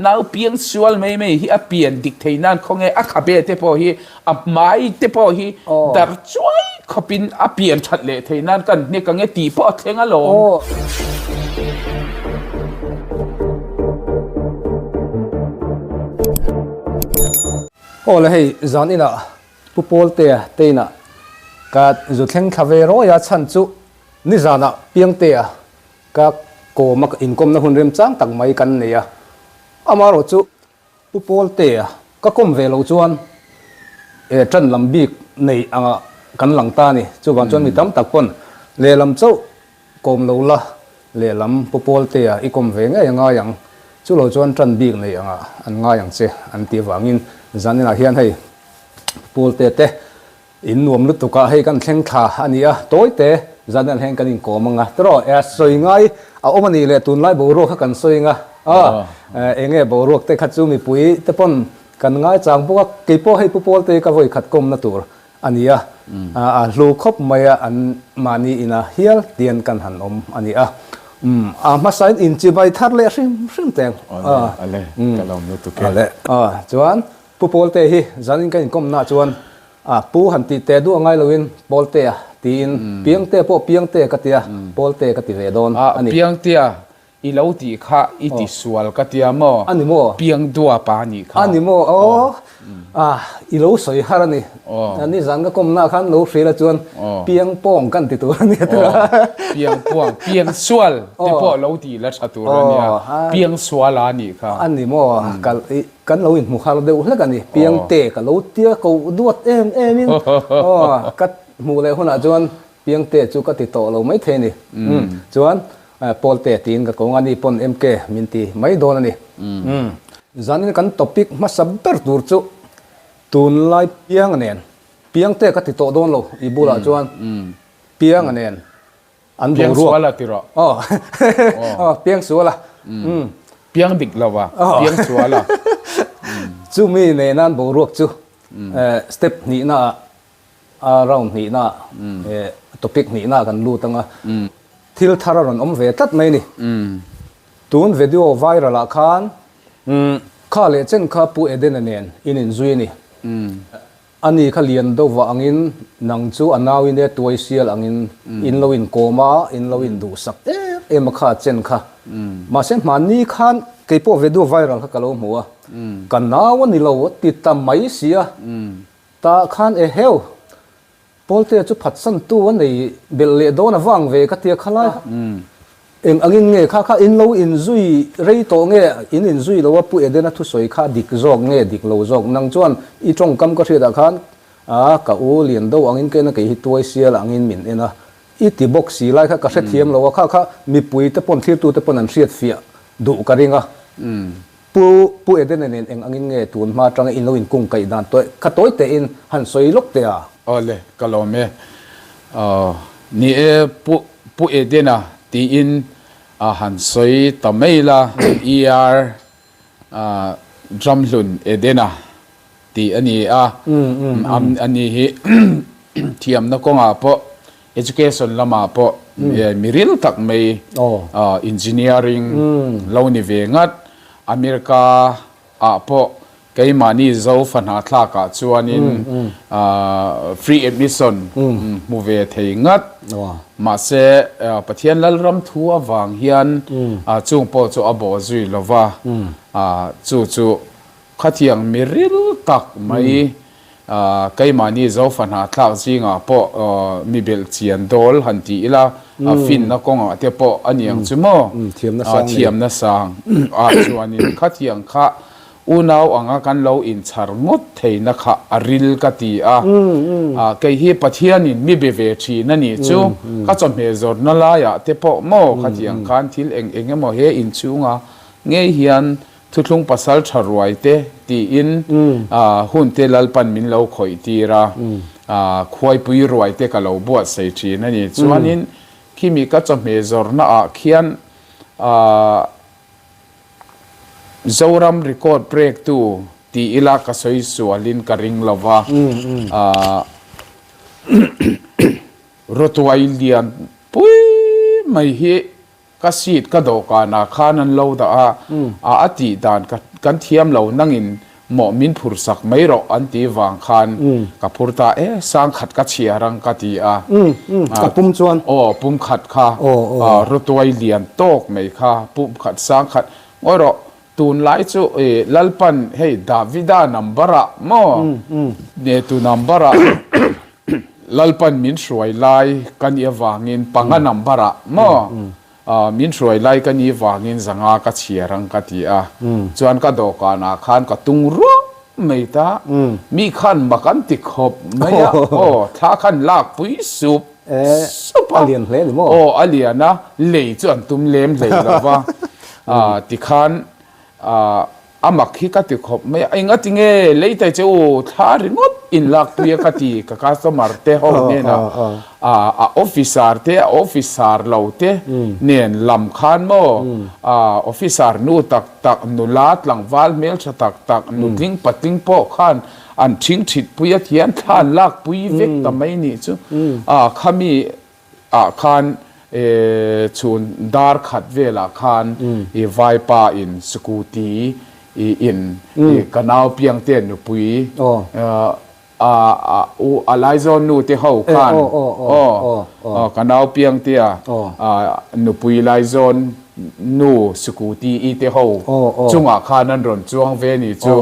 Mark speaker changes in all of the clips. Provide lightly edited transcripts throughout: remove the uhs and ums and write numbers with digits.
Speaker 1: Nau piang sual mai mai hi a pian dik thei nan khawnge a khabe te pawh hi a hmai te pawh hi dar chuai khawpin a pian that leh thei nan kan hnek ange tih pawh a thleng alawm.
Speaker 2: Aw le hei zan inah Pu Pawltea te inah ka zu thleng thla ve rawi a chhan chu nizanah Piangtea Ka kawm a inkawmna hun remchang tak mai kan nei a, amaherawh chu Pu Pawltea ka kawm ve loh chuan e tan lam bik nei anga kan lang ta a ni. Chuvang chuan mi tam tak pawn lehlam chauh kawm lo la, lehlam Pu Pawltea i kawm ve ngei a ngai ang, chu lo chuan tan bik nei anga an ngai ang che an tih avangin zaninah hian hei Pu Pawltea te In nuam lutuk a, hei kan thleng thla a ni a, tawi te zan an heng kan inkawm ang a, tiraw e sawi ngai a awm a nih leh tunlai boruak kha kan sawi ang a, a eng nge boruak te kha chu mipui te pawn kan ngaichang bawk a, kei pawh hei Pu Pawl te ka vawi khat kawmna tur a ni a, a hlu khawp mai a, an mahni ina hial tian kan han awm a ni a, umm a hmasain inchibai thar leh hrim hrim teng a, a chuan Pu Pawl te hi zanin ka inkawmna chuan A pu han tih teh duh a ngai loin Pawltea tiin Piangtea pawh Piangtea ka tia Pawltea ka ti ve dawn a ni.
Speaker 1: Piangtea i lo tih kha i ti sual ka tia maw?
Speaker 2: A ni maw?
Speaker 1: Piangdua pa nih kha.
Speaker 2: A ni maw? Aw a i lo sawi har a ni. Nizan ka kawmna khan lo hril a chuan Piangpawng kan ti tur a ni a tia.
Speaker 1: Piangpuang, Piangsual te pawh lo tih la tha tur a nia. Piangsuala nih kha.
Speaker 2: A ni maw? Kal i Kan lo inhmu har deuh hlek a ni. Piangte ka lo tia ko duat em em in aw ka hmuh leh hunah chuan Piangte chu ka ti tawh lo mai thei a ni. Chuan Pawlte tiin ka ko nga ni pawn MK min ti mai dawn a ni. Zanin kan topic hmasa ber tur chu tunlai Pianga nen Piangte ka ti tawh dawn lo i bulah chuan Pianga nen An boruak.
Speaker 1: Piangsual a ti rawh.
Speaker 2: Aw. Aw, piangsual a.
Speaker 1: Umm. Piang dik lo a, piangsual a.
Speaker 2: Chumi nena an boruak chu step hnihna ah, a round hnihna ah, topic hnihna ah kan lut ang a. Thil thar a rawn awm ve tlat mai a ni. Tun video viral ah khan kha leh chen kha Pu Edena nen in inzui a ni. A ni kha lian deuh vah angin nang chu a nauin e tuai sial angin in lo inkawm a, in lo induhsak em em a kha chen kha. Mahse hmanni khan kei pawh video viral kha ka lo hmu a, ka nau a ni lo a ti ta mai si a, tah khan eheu Pawltea chu phatsantu a nei belh leh dawn avang ve ka tia khalai kha. Eng angin nge kha kha in lo inzui rei tawh nge in inzui lo a Pu Edena thusawi kha dik zawk nge dik lo zawk nang chuan i tawngkam ka hriatah khan a ka u lian do angin ka en a kei hi tuai sial angin min en a i ti bawk si lai kha ka hrethiam lo a kha kha mipui te pawn thlirtu te pawn an hriat fiah duh ka ring a Pu Pu Edena nen eng angin nge tun hma atanga in lo inkung kaih dan tawi kha tawi tein han sawi lawk teh a.
Speaker 1: Awle, ka lawm e. Ni e, Pu Pu Edena tiin a han sawi ta mai la, ER Ramhlun Edena tih a ni a, a ni hi thiamna kawngah pawh Education lamah pawh miril tak mai engineering lo ni ve ngat. America ah pawh keimahni Zo fahna thlakah chuanin free admission hmu ve thei ngat. Mahse Pathian Lalram thu avang hian chung pawh chu a bawh zui lova, chu chu khatiang miril tak mai Keimahni Zofa hnahthlak zingah pawh mi belh chian dawl han ti ila, finna kawngah te pawh a ni ang chu maw? Thiamna sang ah chuanin khatiang kha unau anga kan lo inchhar ngawt theihna kha a ril ka ti a. Kei hi Pathianin mi be ve thin a nih chu, ka chawhmeh zawrhna laiah te pawh maw khatiang khan thil eng eng emaw he inchhunga ngei hian Thuthlung pasal tha ruai te tiin hun te Lalpan min lo khawih tir a, khuaipui ruai te ka lo buatsaih thin a ni. Chuanin khimi ka chawhmeh zawrhna ah khian Zoram record break tu ti ila ka sawi sualin ka ring lo va, Rawtuai lian pui mai hi. Ka seat ka dawhkanah khan an lo dah a, a a tih dan ka kan thiam lo nangin mawh min phur sak mai rawh an ti vang khan ka phur ta e, sangkhat ka chhiar ang ka ti a.
Speaker 2: Ka pum chuan.
Speaker 1: Aw, pum khat kha rawtuai lian tawk mai kha pum khat sangkhat ngawi rawh tunlai chu Lalpan hei Davida number ah maw tu number ah Lalpan min hruai lai ka nih avangin panga number ah maw min hruai lai ka nih vangin zanga ka chhiar ang ka ti a, chuan ka dawhkan ah khan ka tung ruak mai ta, mi khan mak an ti khawp mai a, aw thla khan lak pui sup sup a, aw a lian a, lei chu an tum lem hlei lo va, tikhan A mak hi ka ti khawp mai a, enga ti nge lei tai che u thla ringawt in lak pui a ka ti ka customer te ho hnenah a officer te a officer lo te nen lam khan maw officer nu tak tak nula tlangval hmeltha tak tak nutling patling pawh khan an thing thit pui a thian thla an lak pui vek ta mai nih chu khami ah khan chhun dar khat velah khan i vaipa in scooty i in i ka nau piangte nupui a u a laizawn nu te ho khan aw ka nau piangtea nupui laizawn nu scooty i te ho chungah khan an rawn chuang ve ni chu.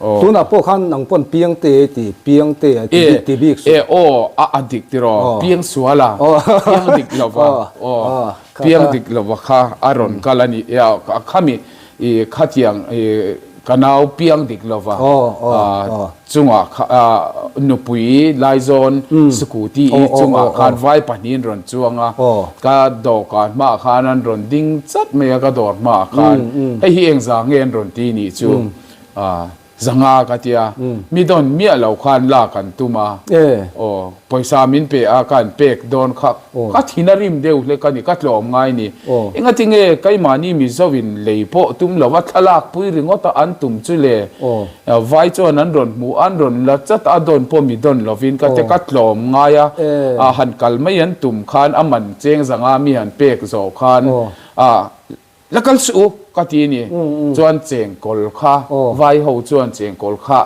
Speaker 2: Aw. Tunah pawh khan nang pawn Piangte i ti, Piangte a ti bik ti bik
Speaker 1: suh. E aw, a a dik tiraw? Aw. Piang sual a, piang dik lova, aw, piang dik lova kha a rawn kal a ni. E a khami i khatiang i ka nau piang dik lova chungah kha nupui Laizawn Scooty i chungah khan vai pahnihin rawn chuang a, ka dawhkan hmaah khan an rawn ding chat mai a, ka dawr hmaah khan hei hi engzah nge an rawn ti nih chu. Zanga ka tia, mi dawn miah lo khan lak an tum a, aw pawisa min pe a ka an pek dawn kha ka thin a rim deuh hlek a ni, ka tlawm ngai ni. Engati nge keimahni Mizo in lei pawh tum lo a thlalak pui ringawt a an tum chu le, vai chuan an rawn hmuh a an rawn la chat a dawn pawh mi dawn lovin ka tia ka tlawm ngai a, han kal mai an tum khan a man cheng zanga mi han pek zawh khan a La kal suh u ka ti a ni. Chuan chengkawl kha vai ho chuan chengkawl kha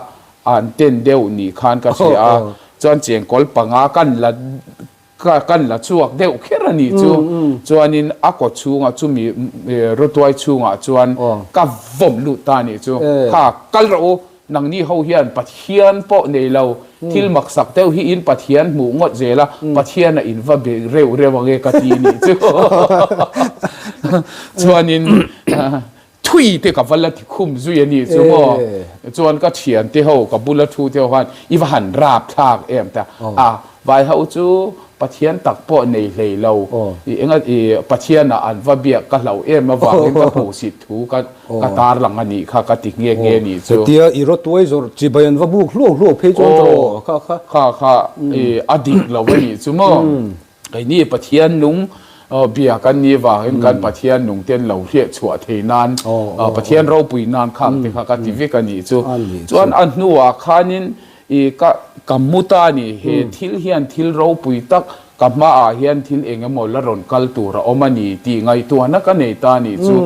Speaker 1: an ten deuh ni khan ka hria a. Chuan chengkawl panga kan la kan la chhuak deuh kher a nih chu. Chuanin a kaw chhungah chumi rawtuai chhungah chuan ka vawm lut ta a nih chu. Kha kal rawh u Nangni ho hian Pathian pawh nei lo, thil maksak deuh hi in Pathian hmuh ngawt zel a, Pathian a in va be reuh reuh ang e ka ti nih chu. Chuanin thui te ka va la ti khum zui a nih chu maw. Chuan ka thian te ho, ka bula thu te ho khan i va han rap thlak em ta a, vai ho chu Pathian tak pawh nei hlei lo, i enga i Pathian ah an va biak ka hlauh em avangin ka hmuhsit thu ka Ka tar lang a nih kha ka ti nghe nghe nih chu.
Speaker 2: Hetia i rawtuai zawrh chibai an va buk hluau hluau phei chuan ka aw kha
Speaker 1: kha. Kha kha i a dik lo a nih chu maw. Keini Pathian nung bia kan nih vangin kan Pathian nung ten lo hriat chhuah thei nan Pathian ropui nan khang te kha ka ti vek a nih chu. Chuan a hnuah khanin I ka ka mu ta a ni. He thil hian thil ropui tak ka hmaah hian thil eng emaw la rawn kal tur a awm a ni tih ngaihtuahna ka nei ta a nih chu.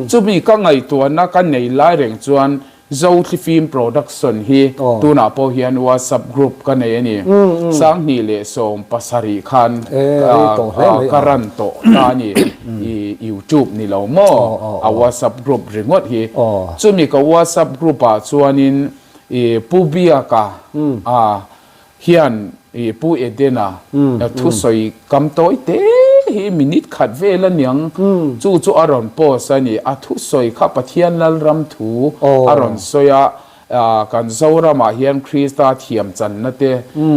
Speaker 1: Chumi ka ngaihtuahna ka nei lai reng chuan Zothlifim Production hi tunah pawh hian WhatsApp group ka nei a ni. 2017 khan ka run tawh ta a ni. I YouTube ni lo maw a WhatsApp group ringawt hi. Chumi ka WhatsApp group ah chuanin I Pu Biaka a hian i Pu Edena thusawi kam tawi te hi minute khat vel a niang chu chu a rawn post a ni. A thusawi kha Pathian Lalram thu a rawn sawi a, kan Zoramah hian Krista thiam channa te,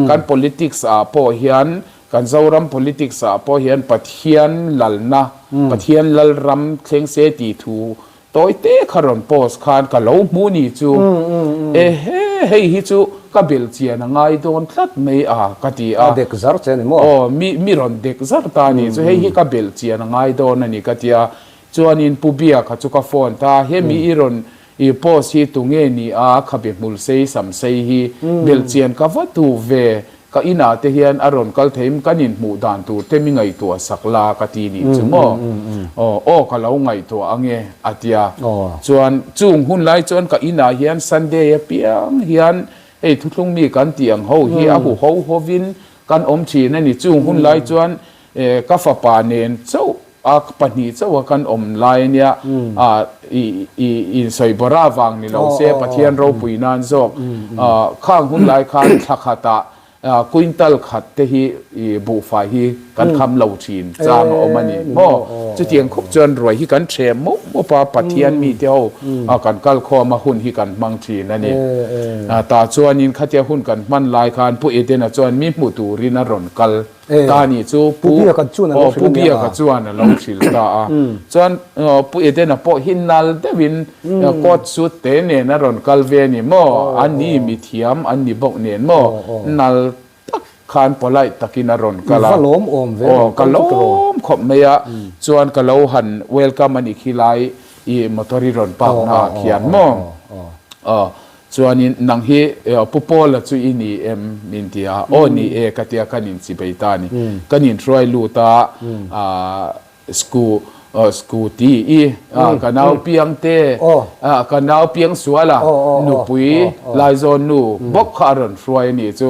Speaker 1: kan politics ah pawh hian kan Zoram politics ah pawh hian Pathian lalna, Pathian Lalram thleng se tih thu Tawi te kha rawn post khan ka lo hmu ni chu ehe hei hi chu ka belh chian a ngai dawn tlat mai a ka ti a.
Speaker 2: A dek zar che a ni maw?
Speaker 1: Aw mi mi rawn dek zar ta a ni chu hei hi ka belh chian a ngai dawn a ni ka ti a. Chuanin Pu Bia kha chu ka phone ta hemi i rawn i post hi tunge ni a khabe hmul sei sam sei hi belh chian ka va duh ve. Ka inah te hian a rawn kal thei em? Kan inhmuh dan tur te mi ngaihtuah sak la ka ti nih chu maw? Aw, aw ka lo ngaihtuah ange a tia. Chuan chung hun lai chuan ka inah hian Sunday apiang hian hei thuthlung mi kan tih ang ho hi a hu ho hovin kan awm thin a ni. Chung hun lai chuan ka fapa nen chauh a pahnih chauha kan awm lai ania i i insawi bawrh avang ni lo se Pathian ropui nan zawk khang hun lai khan thla khatah quintal khat te hi i buhfai hi kan kham lo thin chang a awm a ni maw chutiang khawp chuan ruai hi kan ṭhem mawp mawp a Pathian mite ho kan kal khawm a hun hi kan hmang thin a ni tah chuanin khatia hun kan hman lai khan Pu Edena chuan mi hmu turin a rawn kal Ta nih chu Pu aw Pu Biaka chuan a lo hrilh ta a. Chuan Pu Edena pawh hi nal deuhin coat suit te nen a rawn kal ve a ni maw? An ni mi thiam an ni bawk nen maw? Nal tak khan polite takin a rawn kal a. Aw ka lawm khawp mai a. Chuan ka lo han welcome a ni khi lai i motor i rawn park na ah khian maw? Aw Chuanin, Nang hi Pu Paula chu i ni em? min ti a. Aw ni e ka tia kan inchibei ta a ni. Kan inhruai lut a, Scooty i ka nau piang te, ka nau piang sual a, nupui Laizawn nu bawk kha a rawn hruai a nih chu.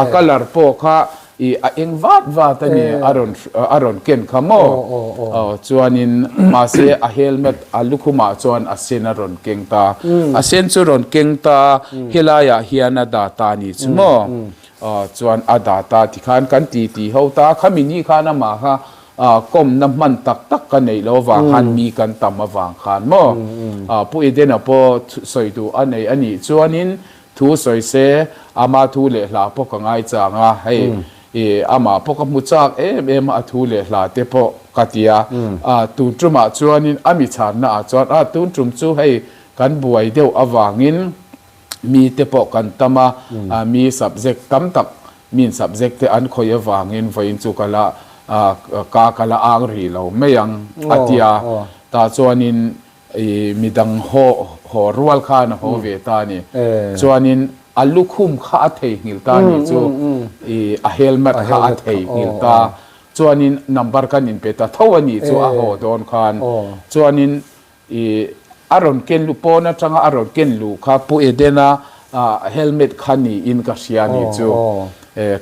Speaker 1: A colour pawh kha I a eng vat vat a ni a rawn a rawn ken kha maw? Aw chuanin mahse a helmet a lukhumah chuan a sen a rawn keng ta. A sen chu rawn keng ta helaiah hian a dah ta a nih chu maw? Aw chuan a dah ta tikhan kan ti ti ho ta khami ni khan amah kha kawmna hman tak tak ka neih loh avang khan mi kan tam avang khan maw? Pu Edena pawh sawi duh a nei a nih chuanin Thu sawi se, ama thu leh hla pawh ka ngai chang a, hei i amah pawh ka hmu chak em em a, a thu leh hla te pawh ka ti a, a tun tumah chuanin a mi chhanna ah chuan a tun tum chu hei kan buai deuh avangin mi te pawh kan tam a, mi subject tam tak min subject te an khawih avangin vawiin chu ka la ka ka la ang rih lo mai ang a ti a, tah chuanin I midang haw haw rual khan a haw ve ta a ni. Chuanin a lukhum kha a theihnghilh ta a nih chu i a helmet kha a theihnghilh ta. Chuanin number kan inpe ta tho a nih chu a haw dawn khan. Chuanin i a rawn ken luh pawn atanga a rawn ken luh kha Pu Edena helmet kha niin ka hria a nih chu.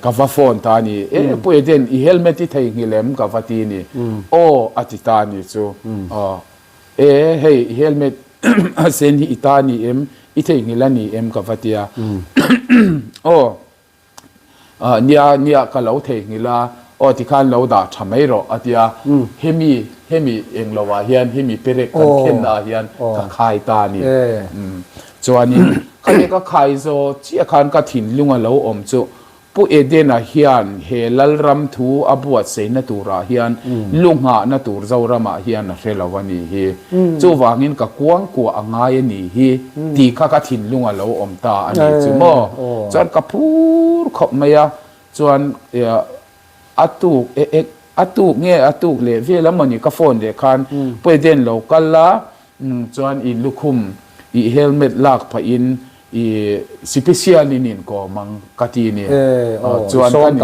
Speaker 1: Ka va phone ta a ni. E Pu Eden i helmet i theihnghilh em? Ka va ti a ni. Aw a ti ta a nih chu. E hei i helmet a sen hi i ta ni em, i theihnghilh a ni em ka va ti a. Aw nia nia ka lo theihnghilh a, aw tikhan lo dah tha mai rawh a ti a. Hemi hemi eng lo ah hian hemi perek kan khenna ah hian ka khai ta a ni. Chuanin khami ka khai zawh chiah khan ka thinlung a lo awm chu Pu Edena hian he Lalram thu a buatsaihna turah hian lu nghahna tur Zoramah hian a hre lo a nih hi. Chuvangin ka kuangkuah a ngai a nih hi tih kha ka thinlung a lo awm ta a nih chu maw. Chuan ka phur khawp mai a, chuan a tuk e e a tuk nge a tuk leh vel a mawni ka phone leh khan Pu Eden lo kal a, Chuan i lukhum i helmet lak phah in i sipesial in in kawm ang ka ti ni. Chuan ka ni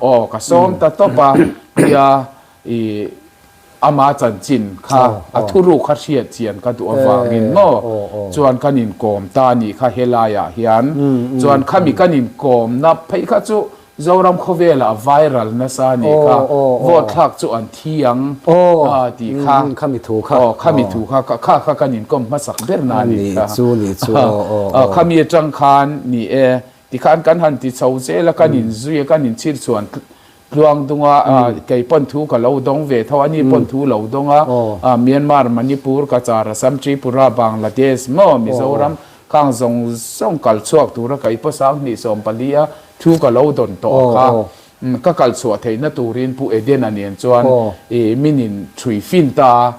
Speaker 1: aw ka sawm ta tawp a nia i ama chanchin kha a thuruk kha hriat chian ka duh avangin maw chuan kan in kawm ta nih kha helai ah hian chuan khami kan in kawm na phei kha chu Zoram khawvelah a viral nasa a nih kha, vote thlak chu an thi ang a tih kha,
Speaker 2: khami thu kha,
Speaker 1: aw khami thu kha, kha kha kan inkawm hmasak ber na a nih kha, khami atang khan ni e, tikhan kan han ti chho zel a, kan inzui a, kan inchhirchhuan tluang dung a, kei pawn thu ka lo dawng ve tho, ani pawn thu lo dawng a, Myanmar, Manipur, Cachar, Assam, Tripura, Bangladesh maw Mizoram Khang zawng zawng kal chhuak tura ka i paw 2014 a thu ka lo dawn tawh kha ka kal chhuah theihna turin Pu Edena nen chuan i min in thui fin ta a.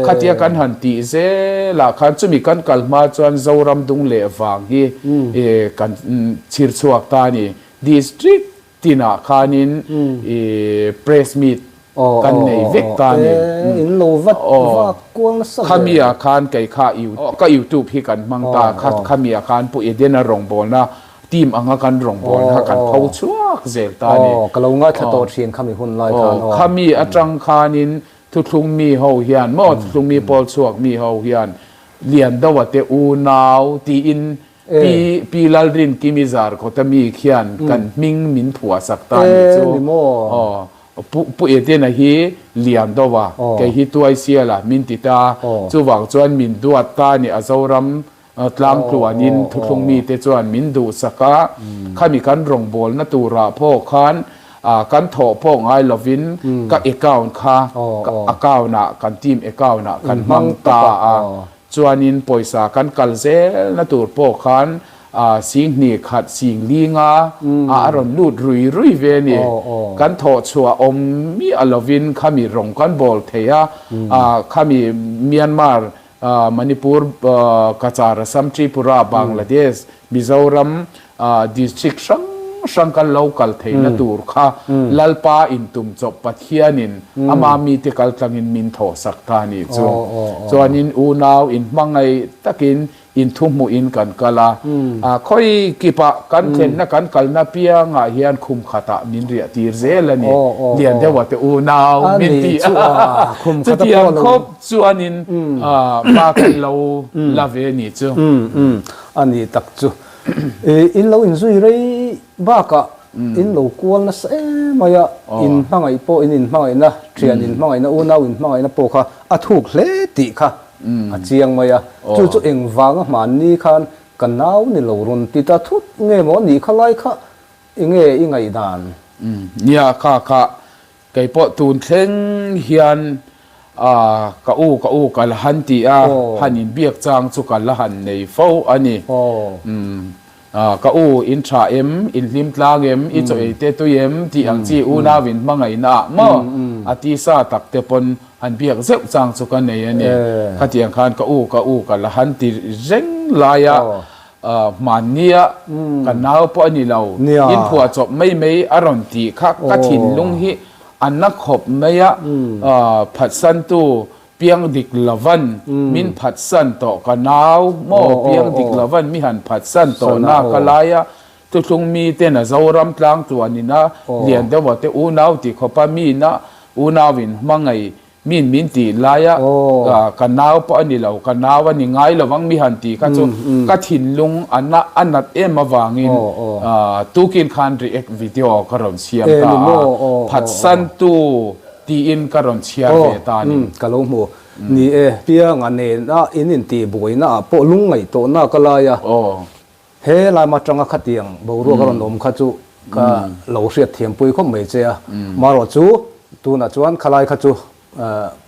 Speaker 1: Khatia kan han tih zelah khan chumi kan kal hma chuan Zoram dung leh vang hi kan chhir chhuak ta a ni. District Tinah khanin i press meet kan nei vek ta a ni.
Speaker 2: In lo vat vak kual nasa ve.
Speaker 1: Khami ah khan kei kha ka youtube hi kan hmang ta kha khami ah khan Pu Edena rawngbawlna Team anga kan rawngbâwl kha kan pho chhuak zel ta a ni.
Speaker 2: Aw, ka lo ngaithla tawh thin khami hun lai khan aw.
Speaker 1: Khami atang khanin thuthlung mi ho hian maw, thuthlung mi pawl chhuak mi ho hian Liandoa te unau tiin Pi Pi Lalrinkimi Zarkhawta mi khian kan hming min phuah sak ta a nih chu. Aw, Pu Pu Edena hi Liandoa, kei hi Tuaisiala min ti ta. Chuvang chuan min duat ta a ni a Zoram Tlangtluanin thuthlung mite chuan min duhsak a, khami kan rawngbawlna turah pawh khan kan thawh pawh ngai lovin ka account kha account-ah kan team account-ah kan hmang ta a, chuanin pawisa kan kal zelna tur pawh khan singhnih khat sing linga a rawn lut rui rui ve a ni. Kan thawh chhuah awm miah lovin khami rawng kan bawl thei a, khami Myanmar Manipur, Cachar, Assam, Tripura, Bangladesh, Mizoram district hrang hrang kan lo kal theihna tur kha Lalpa intum chawp Pathianin ama mite kal tlangin min thawhsak ta a nih chu. Chuanin unau inhmangaih takin inthuhmuhin kan kal a, khawi kipah kan thlenna kan kalna piangah hian khum khatah min riah tir zel a ni. Lian deuha te unau min ti a, chutiang khawp chuanin hma kan lo la ve a nih chu.
Speaker 2: A nih tak chu. In lo inzui rei bakah in lo kual nasa em mai a, in hmangaih pawh in inhmangaihna, thian inhmangaihna, unau inhmangaihna pawh kha a thuk hle tih kha a chiang mai a. Chu chu engvanga hmanni khan ka nau ni lo rawn ti ta thut nge maw a nih kha lai kha enge i ngaihdan?
Speaker 1: Nia kha kha Kei pawh tun thleng hian ka u ka u ka la han ti a, han inbiak chang chu ka la han nei fo a ni. Ka u in tha em, in hlim tlang em, i chaw ei te tui em tih ang chi unau in hmangaihna ah maw a tisa tak te pawn han biak zeuh chang chu ka nei a ni. Khatiang khan ka u ka u ka la han ti reng lai a. Hmannia ka nau pawh a ni lo, in phuah chawp mai mai a rawn tih kha ka thinlung hi a na khawp mai a, phatsantu piang dik lovan min phatsan tawh ka nau maw piang dik lovan mi han phatsan tawh na ka lai a, thuthlung miten a Zoram tlangtluanin a lian deuh a te unau ti khawpa mi na unau in hmangaih Min min tih laia ka nau pawh a ni lo, ka nau a ni ngai lo vang mi han tih kha chu ka thinlung a na a nat em avangin tukin khan react video ka rawn siam ta a, phatsantu tiin ka rawn chhiar ve ta a ni.
Speaker 2: Ka lo hmu. Ni e, Pianga nena in intihbuaina ah pawh lungngaih tawhna ka lai a. He lam atanga khatiang boruak a rawn awm kha chu ka lo hriat thiampui khawp mai che a, marawh chu tunah chuan khalai kha chu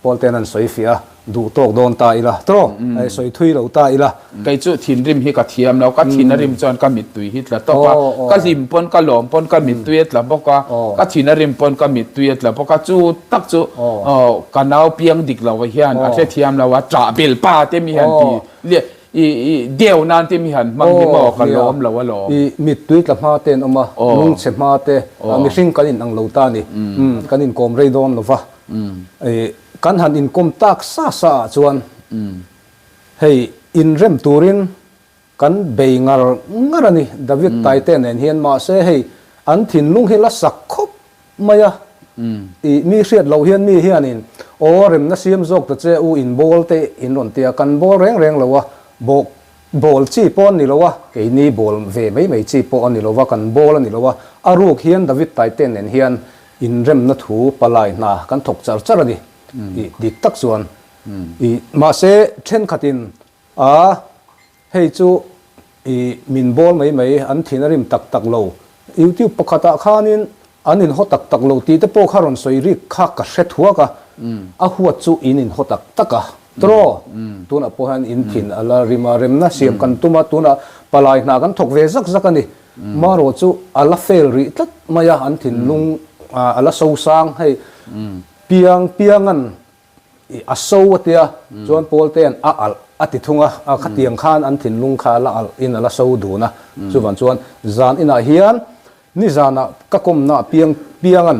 Speaker 2: Paul ten an sawi fiah a, duh tawk dawn ta ila tawh, sawi thui lo ta ila.
Speaker 1: Kei chu thinrim hi ka thiam lo, ka thin a rim chuan ka mittui hi tla tawp a, ka hlim pawn ka lawm pawn ka mittui a tla bawk a, ka thin a rim pawn ka mittui a tla bawk a, chu tak chu ka nau piang dik lo hian a hrethiam lo a, ṭah bel pa te mi han ti I i deu nan te mi han hmang hi maw ka lawm lo alawm.
Speaker 2: I mittui tla hma te an awm a, lungchhe hma te, mihring kan in ang lo ta a ni. Kan inkawm rei dawn lo va. I kan han inkawm tak sa sa ah chuan hei inrem turin kan bei ngar ngar a ni David Taite nen hian mahse hei an thinlung hi la sak khawp mai a, i mi hriat loh hian mi hianin aw remna siam zawk ta che u in bawl te in rawn ti a, kan bawl reng reng lo a, bawk bawl chi pawh a ni lo a, keini bawl ve mai mai chi pawh a ni lo va, kan bawl a ni lo a, a ruk hian David Taite nen hian inremna thu palai hna kan thawk char char a ni, i dik tak chuan i mahse thenkhatin a Hei chu i min bawl mai mai, an thin a rim tak tak lo. YouTube pakhatah khanin an inhaw tak tak lo tih te pawh kha rawn sawi rik kha ka hre thuak a, a huat chu in inhaw tak tak a. Tawraw, tunah pawh hian in thin a la rim a, remna siam kan tum a, tunah palai hna kan thawk ve zak zak a ni. Marawh chu a la fail rih tlat mai a, an thinlung a la sosang hei piang piangan I a so a tia, chuan Pawltea'n a alh a ti thung a, a khatiang khan an thinlung kha a la alh in a la so dun a, chuvang chuan zan inah hian nizanah ka kawmna ah piang pianga'n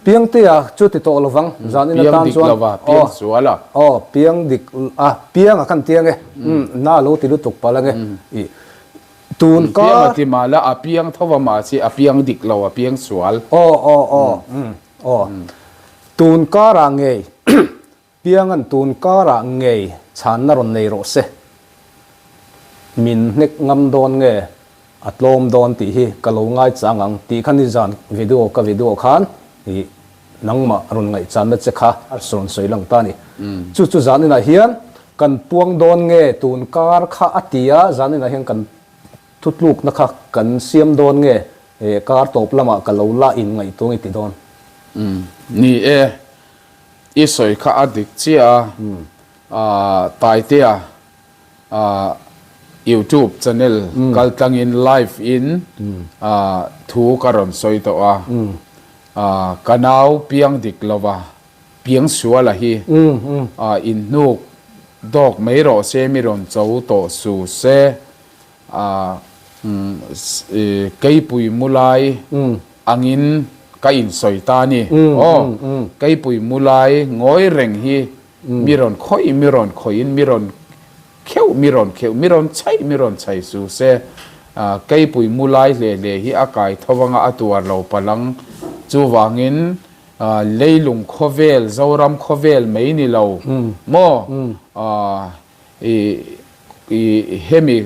Speaker 2: Piangtea chu ti tawh lovang, zan in atan chuan aw aw piang dik a piang a khan tiang e, na lo ti lutuk palh ange i. Tun kar.
Speaker 1: Piang a ti mah la, a piang tho a mahse a piang dik lo, a piang sual.
Speaker 2: Aw aw aw aw. Tun karah ngei Pianga'n tun karah ngei chhanna rawn nei rawh se. Min hnek ngam dawn nge a tlawm dawn tih hi ka lo ngaichang ang tih kha nizan video ka video khan ih nangmah rawn ngaihchanna che kha a rawn sawi lang ta a ni. Chu chu zaninah hian kan puang dawn nge tun kar kha a ti a, zaninah hian kan thutlukna kha kan siam dawn nge kar tawp lamah ka lo la inngaihtuah nge ti dawn.
Speaker 1: Ni e, I sawi kha a dik chiah a, Taitea YouTube channel kal tlangin live in thu ka rawn sawi tawh a, ka nau piang dik lova piang suala hi inhnuk dawk mai rawh se mi rawn cho tawh su se. Keipui mu lai angin ka insawi ta a ni. Aw, keipui mu lai ngawi reng hi mi rawn khawih, mi rawn khawihin mi rawn kheuh, mi rawn kheuh, mi rawn chhaih, mi rawn chhaih su se. Keipui mu lai hle hle hi a kai tho anga a tuar lo palh ang. Chuvangin leilung khawvel, Zoram khawvel mai ni lo maw? I hemi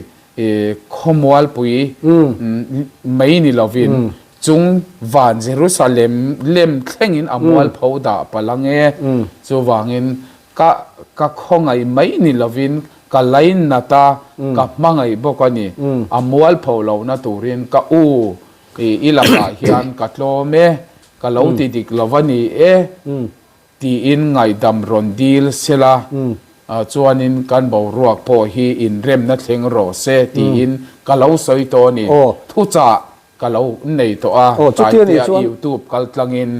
Speaker 1: khawmualpui mai ni lovin chung van Jerusalem lem thlengin a mualpho dah palh ang e. Chuvangin ka ka khawngaih mai ni lovin ka lainat a, ka hmangaih bawk a ni. A mualpho lohna turin ka u i lakah hian ka tlawm e, ka lo ti dik lo va ni e. Tiin ngaihdam rawn dil sela, chuanin kan boruak pawh hi inremna thleng rawh se tiin ka lo sawi tawh a ni. Thuchah ka lo nei tawh a, Taitea YouTube kal tlangin.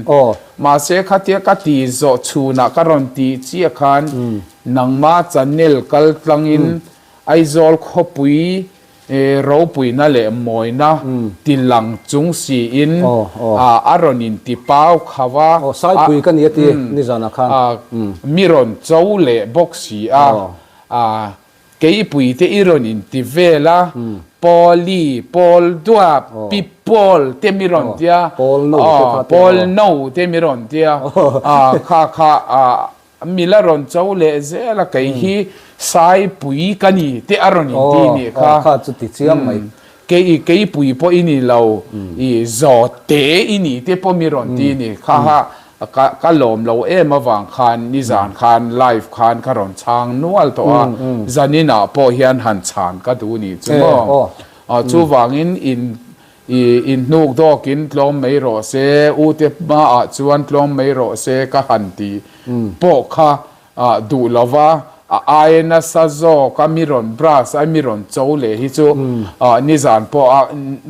Speaker 1: Mahse khatia ka ti zawh chhunah ka rawn tih chiah khan nangma channel kal tlangin Aizawl khawpui Ropuina leh mawina ti lang chung siin a rawn in ti pau kho a.
Speaker 2: Aw, Saipui ka ni a ti nizanah khan.
Speaker 1: Mi rawn cho leh bawk si a. Keipui te i rawn in ti vel a, Pawli, Pawl Duap, Pi Pawl te mi rawn tia. Pawl No te mi rawn tia. Kha kha Mi la rawn cho leh zel a, kei hi Saipui ka ni te a rawn inti nih kha.
Speaker 2: Aw, kha chu ti chiang mai.
Speaker 1: Kei, keipui pawh i ni lo, i zawte i ni te pawh mi rawn ti nih kha. Ha, ka, ka lawm lo em avang khan nizan khan live khan ka rawn chhang nual tawh a, zaninah pawh hian han chhan ka duh nih chu maw. Chuvangin in I inhnuk dawkin tlawm mai rawh se, u te hmaah chuan tlawm mai rawh se ka han ti pawh kha duh lo va, a aia nasa zawk a mi rawn brush a mi rawn cho leh hi chu nizan pawh a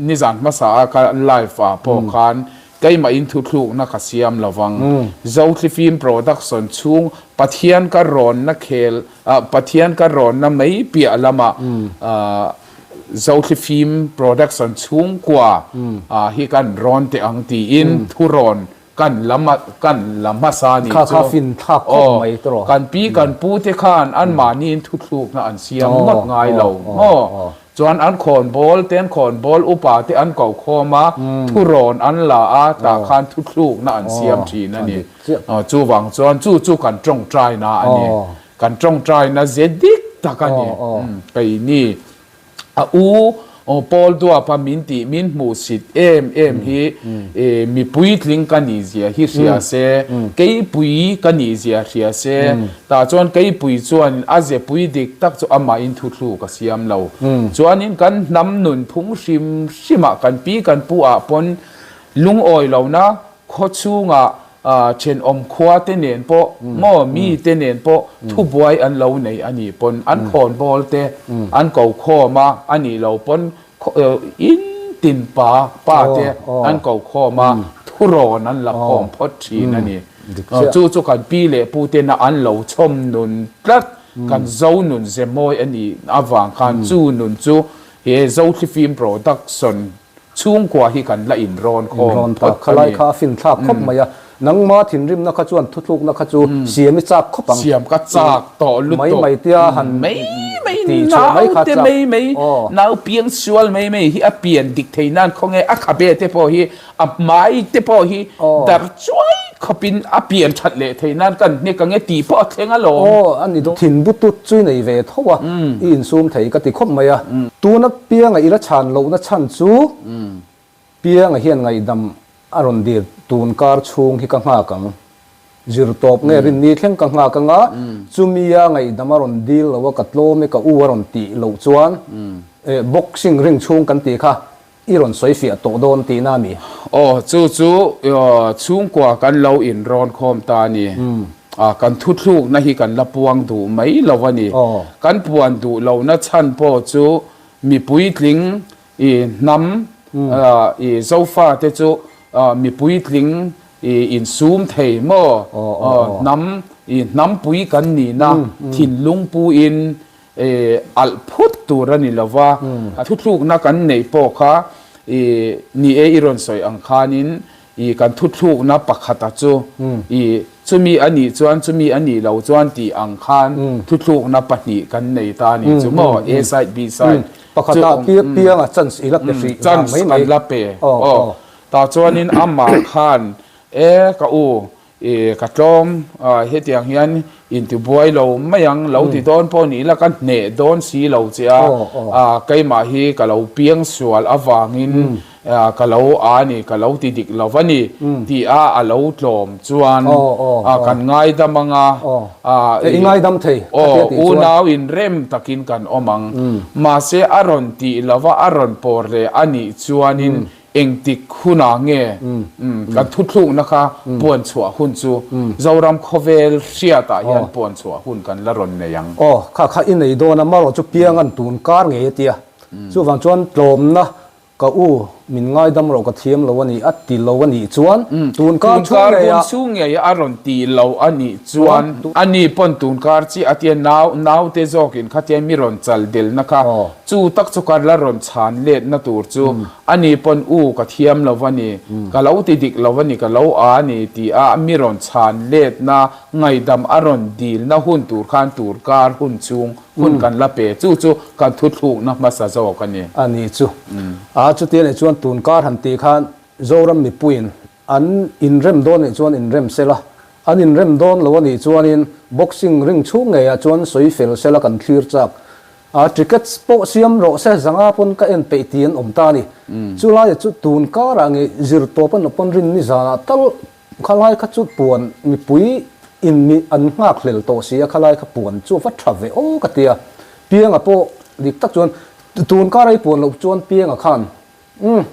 Speaker 1: nizan hmasa a ka live ah pawh khan keimah in thuthlukna ka siam lo vang. Zothlifim production chhung Pathian ka rawnna khel Pathian ka rawnna mai piah lamah Zothlifim production chhungkua hi kan rawn teh ang tiin thurawn kan la kan la hmasa ni chu.
Speaker 2: Kha kha fin thlak khawp mai tawh.
Speaker 1: Kan pi kan pu te khan anmahniin thuthlukna an siam ngawt ngai lo maw? Chuan an khawnbawl te an khawnbawl upa te an ko khawm a, thurawn an la a, tah khan thuthlukna an siam thin a ni. Chuvang chuan chu chu kan tawngtaina a ni. Kan tawngtaina ze dik tak a ni. Keini a u Paul Duapa min tih min hmuhsit em em hi mi puitling ka nih zia hi hria se, keipui ka nih zia hria se, tah chuan keipui chuan a ze pui dik tak chu amahin thuthluk a siam lo. Chuanin kan hnam nunphung hrim hrimah kan pi kan pu ah pawn lungawi lohna khawchhungah Thenawm khua te nen pawh maw mi te nen pawh thubuai an lo nei a nih pawn an khawnbawl te an ko khawm a, a nih lo pawn in tin pa pa te an ko khawm a, thurawn an la khawm phawt thin a ni. Chu chu kan pi leh pu tena an lo chhawm nun tlat kan zo nun ze mawi a nih avang khan chu nun chu he Zothlifim production Chhungkua hi kan la inrawn khawm phawt a ni.
Speaker 2: Khalai kha a fin thlak khawp mai a, nangma thinrimna kha chuan thuthlukna kha chu siam i chak khawp ang.
Speaker 1: Siam ka chak tawh lutuk.
Speaker 2: Mai mai tia han
Speaker 1: mai mai.
Speaker 2: Tih chhuah mai kha
Speaker 1: Naute
Speaker 2: chak.
Speaker 1: mai mai,
Speaker 2: Aw.
Speaker 1: nau piang sual mai mai hi a pian dik thei nan khawnge a khabe te pawh hi a hmai te pawh hi
Speaker 2: Aw.
Speaker 1: dar chuai khawpin a pian that leh thei nan kan hnek ange tih pawh a thleng alawm.
Speaker 2: Aw, a ni dawn. Thin butut chu i nei ve tho a, i insum thei ka ti khawp mai a. Tuna pianga i la chhan lohna chhan chu Pianga hian ngaihdam a rawn dil tun kar chhung hi ka nghak ang. Zir tawp nge rinni thleng ka nghak anga chumia ngaihdam a rawn dil lo a ka tlawm e ka u a rawn tih loh chuan boxing ring chhung kan tih kha i rawn sawi fiah tawh dawn tihna a mi?
Speaker 1: Aw chu chu chhungkua kan lo inrawn khawm ta a ni. Kan thuthlukna hi kan la puang duh mai lo a ni. Kan puan duh lohna chhan pawh chu mipuitling I hnam i Zofa te chu mi puitling i insum thei maw? Hnam i hnampui kan nihna thinlung puin i alh phut tur a ni lo va, thuthlukna kan neih pawh kha i ni e i rawn sawi ang khanin I kan thuthlukna pakhata chu i chumi a nih chuan chumi a nih lo chuan tih ang khan thuthlukna pahnih kan nei ta a nih chu maw A side B side
Speaker 2: Pakhata piang pianga chance i la pe hrih vang
Speaker 1: mai mai. Chance kan la pe aw tah chuanin amah khan e ka u I ka tlawm a, hetiang hian intibuai lo mai ang, lo ti dawn pawh ni ila ka hneh dawn si lo che a, a keimah hi ka lo piang sual avangin ka lo a ni, ka lo ti dik lo va ni tih a a lo tlawm chuan a kan ngaidam ang a, a
Speaker 2: i ngaidam thei
Speaker 1: aw unau inrem takin kan awm ang, mahse a rawn tih lova a rawn pawr leh a nih chuanin Engtik hunah nge kan thuthlukna kha puan chhuah hun chu Zoram khawvel hriatah hian puan chhuah hun kan la rawn nei ang.
Speaker 2: Aw, kha kha i nei dawn a, marawh chu piangan tun kar ngei a tia. Chuvang chuan tlawmna ka u min ngaidam rawh ka thiam lo a ni a ti lo a nih chuan tun kar chhung
Speaker 1: ngei a. Tun kar hun chhung ngei a rawn ti lo a nih chuan a ni pawn tun kar chiah a tia nau naute zawkin khatia mi rawn chal delna kha chu tak chu ka la rawn chhan letna tur chu Ani pawn u ka thiam lo a ni, ka lo ti dik lo a ni, ka lo a ni ti a mi rawn chhan letna, ngaihdam a rawn dilna hun tur khan tur kar hun chhung hun kan la pe, chu chu kan thuthlukna hmasa zawk a ni.
Speaker 2: A ni chu. A chuti anih chuan tun kar han tih khan Zoram mipuiin an inrem dawn anih chuan inrem sela, an inrem dawn lo anih chuanin boxing ring chhung ngeiah chuan sawi fel sela kan thlir chak. A tickets pawh siam rawh se zanga pawn ka en peih tih an awm ta a ni. Chu laia chu tun karah nge zir tawp an awpawn rin ni zanah tal khalai kha chu puan mipui in mi an nghak hlel tawh si a khalai kha puan chu a va tha ve aw ka ti a. Pianga pawh dik tak chuan tun kara i puan loh chuan Pianga khan Umm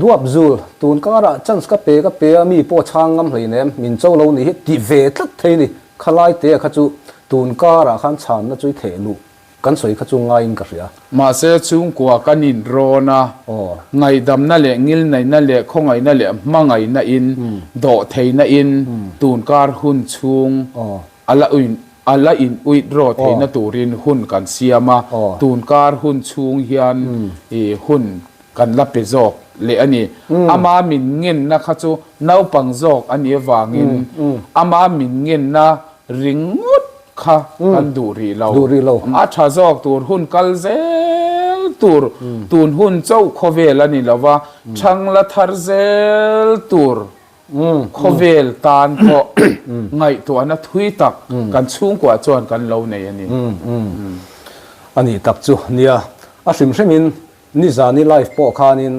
Speaker 2: duap zul tun karah chance ka pe ka pe a mi pawh chhang ngam hleinem min cho lo nih hi ti ve tlat thei ni khalai te kha chu tun karah khan chhanna chu i theh luh Kan sawi kha chu ngaiin ka hria.
Speaker 1: Mahse chhungkua kan inrawn a, ngaihdamna leh ngilnaihna leh khawngaihna leh hmangaihna in, dawhtheihna in tunkar hun chhung a la a la in uit rawh theihna turin hun kan siam a, tunkar hun chhung hian i hun kan la pe zawk leh a ni. Ama min ngenna kha chu naupang zawk a nih avangin ama min ngenna ringawt kha kan duh rih lo.
Speaker 2: Duh rih lo.
Speaker 1: A tha zawk tur hun kal zel tur, tun hun chauh khawvel a ni lo va, chhang la thar zel tur khawvel tan pawh ngaihtuahna thui tak kan chhungkuah chuan kan lo nei a ni.
Speaker 2: A nih tak chu nia, a hrim hrimin nizani live pawh khanin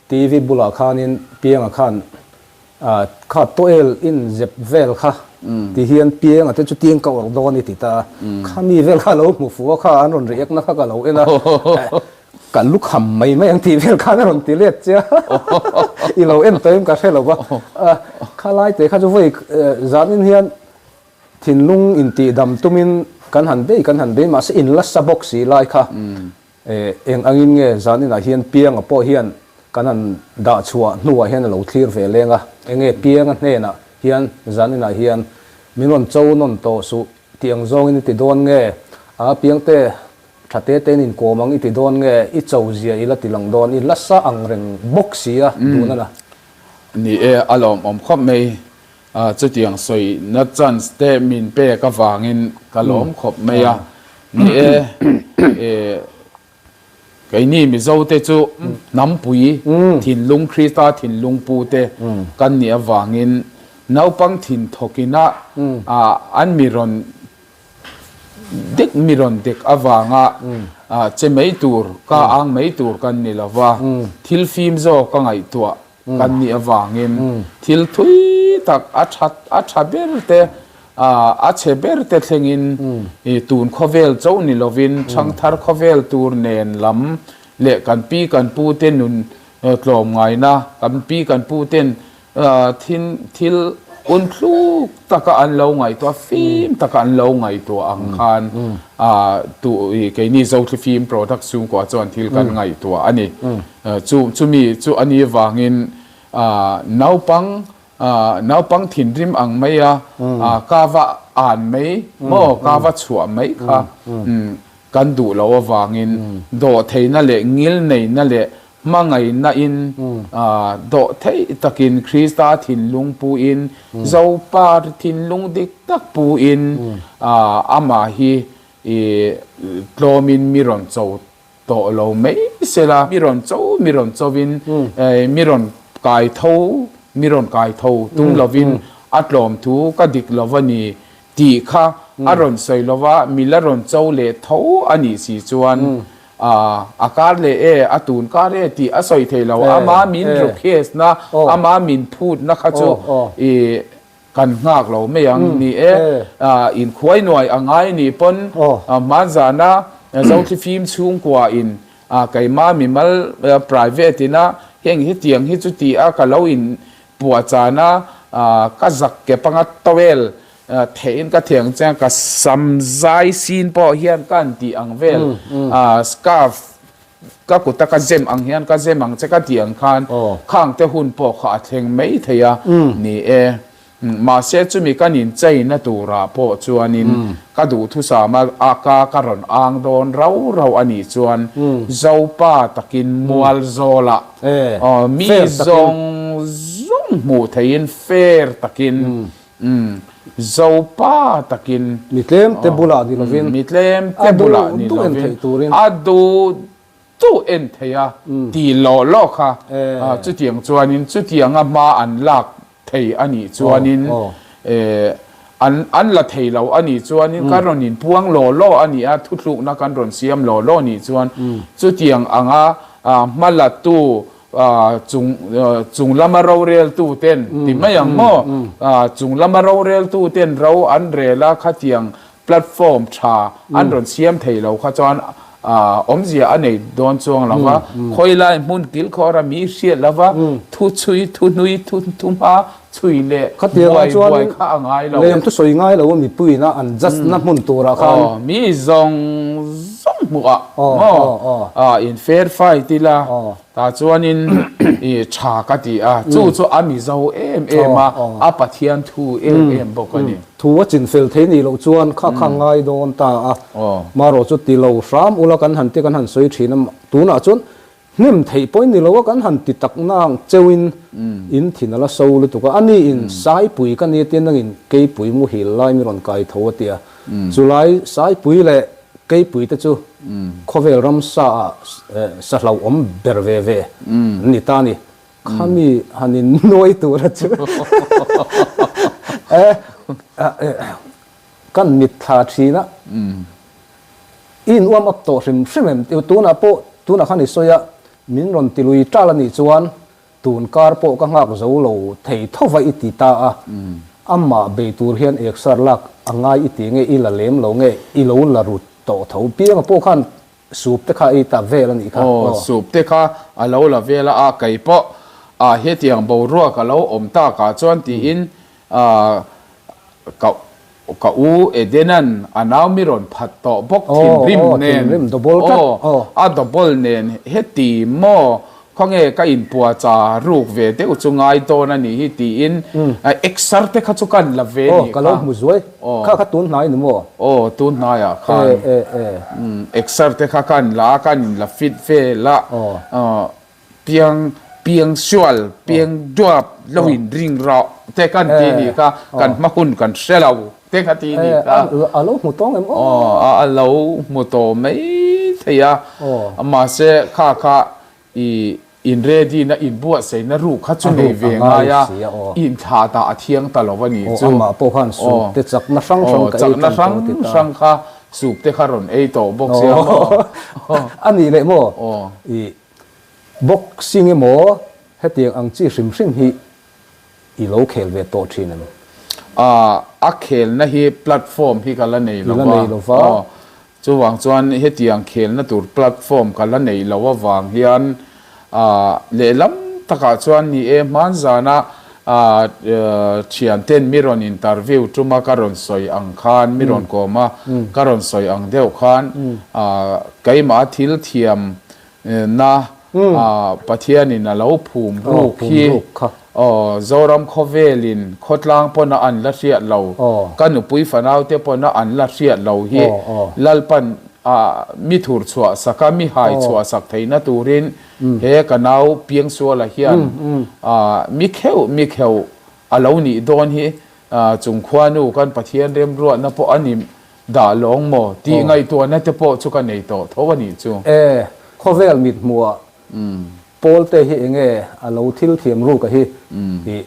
Speaker 2: TV bulah khanin Pianga khan kha toel in zep vel kha ti hian Pianga te chu tiang ka awrh dawn i ti ta a, khami vel kha lo hmu fuh a kha an rawn react na kha ka lo en a, ka lu kham mai mai ang tih vel khan a rawn ti let che a, i lo en tawh em ka hre lo va, kha lai te kha chu vawi zanin hian thinlung intihdam tumin kan han bei kan han bei mahse in la sa bawk si lai kha. Eng angin nge zan inah hian Pianga pawh hian kan han dah chhuah hnuah hian a lo thlir ve leng a, enge Pianga hnenah hian zan inah hian min rawn cho nawn tawh suh tih ang zawngin i ti dawn nge, a Piangte tha te tein inkawm ang i ti dawn nge, i cho zia i la ti lang dawn, i la sa ang reng bawk si a duhna na.
Speaker 1: Ni e, a lawmawm khawp mai. Chutiang sawina chance te min pek avangin ka lawm khawp mai a. Ni e, e keini Mizo te chu hnampui thinlung Krista thinlung pu te kan nih avangin naupang thin thawkina an mi rawn Dik mi rawn dik avanga che mai tur, ka ang mai tur kan ni lo va, thil fim zawk ka ngaihtuah kan nih avangin thil thui tak a that a tha ber te, a chhe ber te thlengin tun khawvel cho ni lovin thangthar khawvel tur nen lam leh kan pi kan pu te nun tlawmngaina, kan pi kan pu ten Thin thil unthluk taka an lo ngaihtuah, fim taka an lo ngaihtuah ang khan tu keini Zothli Fim product chhungkua chuan thil kan ngaihtuah a ni. Chu chumi chu a nih vangin naupang naupang thinrim ang maia ka va an mai maw ka va chhuah mai kha kan duh loh avangin dawhtheihna leh ngilneihna leh Hmangaihna in dawh theih takin Krista thinlung puin, Zopa thinlung dik tak puin amah hi tlawmin mi rawn cho tawh lo mai sela, mi rawn cho mi rawn chovin mi rawn kai tho mi rawn kai tho tum lovin a tlawm thu ka dik lo a ni tih kha a rawn sawi lova mi la rawn cho leh tho a nih si chuan A kar leh e, a tun kar e tih a sawi thei lo. Ama min request na, ama min phut na kha chu i kan nghak lo mai ang ni e. Inkhuai nuai a ngai ni pawn hmanzana Zothli fim chhungkua in keima mimal private ina heng hetiang hi chu ti a ka lo in puahchana ka zak ke panga towel Theihin ka thiang chiang ka sam zai sin pawh hian ka han tih ang vel scarf ka kuta ka zem ang hian ka zem ang che ka tih ang khan khang te hun pawh kha a thleng mai thei a ni e. Mahse chumi kan incheina turah pawh chuanin ka duhthusam a ka ka rawn ang dawn rau rau a nih chuan Zopa takin mual zawlah mi zawng zawng hmuh theihin fair takin Umm, Zopa takin.
Speaker 2: Mi tlem te bulah ni lovin.
Speaker 1: Mi tlem te bulah ni lovin. A duh duh en thei a ti lawh lawh kha. Chutiang chuanin chutianga hma an lak thei a nih chuanin an an la thei lo a nih chuanin kan rawn inpuang lawh lawh a nih a, thuthlukna kan rawn siam lawh lawh nih chuan chutiang anga hma latu Chung chung lama roreltu ten ti mai ang maw? Chung lama roreltu ten ro an rel a, khatiang platform tha an rawn siam thei lo kha chuan awmzia a nei dawn chuang lo va, khawi lai hmun kilkhawr a mi hriat lo va, thu chhui, thu hnui, thu hma chhui leh buai buai kha a ngai lo.
Speaker 2: Lem thu sawi ngai lo a mipuiin a an judge na hmun turah khan.
Speaker 1: Aw, mi zawng zawng hmuh ah maw in fair fight ila tah chuanin i tha ka ti a, chu chu a mizo em em a, a Pathian thu em em bawk a ni.
Speaker 2: Thu a chin fel thei nih loh chuan kha kha ngai dawn ta a, marawh chu ti lo hram ula kan han ti kan han sawi thin a, tunah chuan Hnem theih pawh in ni lo a, kan han ti tak nang cheuhin in thin a la so lutuk a, ani in Saipui ka ni tia nangin Keipui muhil lai mi rawn kai tho a ti a, chulai Saipui leh Keipui te chu khawvel ramsa ah sa hlauhawm ber ve ve an ni ta a ni, khami han in nuai tura chu kan mitthla thin a. I in uam up tawh hrim hrim em? Tunah pawh, tunah khan i sawi a, min rawn ti lui tal a nih chuan tun kar pawh ka nghak zo lo thei tho va i ti ta a, amah bei tur hian exer lak a ngai i ti nge i la lem lo nge i lo la rut tawh tho pianga pawh khan soup te kha ei ta vel a nih kha.
Speaker 1: Aw, soup te kha a lo la vel a, a kei pawh a hetiang boruak a lo awm takah chuan tiin ka Ka u Edenan a nau mi rawn phat tawh bawk thinrim nen aw a double nen heti maw khawnge ka inpua cha ruk ve deuh chu ngai dawn a nih hi tiin exer te kha chu kan la ve nih kha.
Speaker 2: Ka lo hmu zuai kha kha tun hnai ni maw?
Speaker 1: Aw tun hnaiah khan exer te kha kan la a kan inla fit vel a. Piang, piang sual, piang duap lo in ring rawh te kan ti nih kha kan hma hun kan hre lo. te kha ti ni kha.
Speaker 2: A lo hmu tawng em
Speaker 1: aw? Aw, a lo hmu tawh mai thei a. Mahse kha kha i in ready na in buatsaihna ruk kha chu nei ve ngai a, in thlah dah a thiang ta lo a nih chu.
Speaker 2: Aw, amah pawh khan soup te chakna hrang hrang ka ei
Speaker 1: tan tawh ti ta. Chakna hrang hrang kha soup te kha rawn ei tawh bawk sia maw.
Speaker 2: A nih leh maw? I boxing emaw hetiang ang chi hrim hrim hi I lo khel ve tawh thin em?
Speaker 1: A khelna hi platform hi ka la nei lo va. Aw, chuvang chuan hetiang khelna tur platform ka la nei lo avang hian lehlam takah chuan ni e, hmanzana thianten mi rawn interview tuma ka rawn sawi ang khan, mi rawn kawm a, ka rawn sawi ang deuh khan keimah thil thiam Na Pathianin a lo phum ruk hi Zoram khawvelin khawtlang pawna an la hriat lo, ka nupui fanaute pawna an la hriat lo hi Lalpan mi thur chhuah sak a, mi hai chhuah sak theihna turin he ka nau Piangsuala hian mi kheuh mi kheuh a lo nih dawn hi chung khuanu kan Pathian remruatna pawh a ni Dah lawng maw? Tih ngaihtuahna te pawh chu ka nei tawh tho a nih chu.
Speaker 2: E, khawvel mit hmuhah Pawlte hi enge a lo thil thiam ruk a hi tih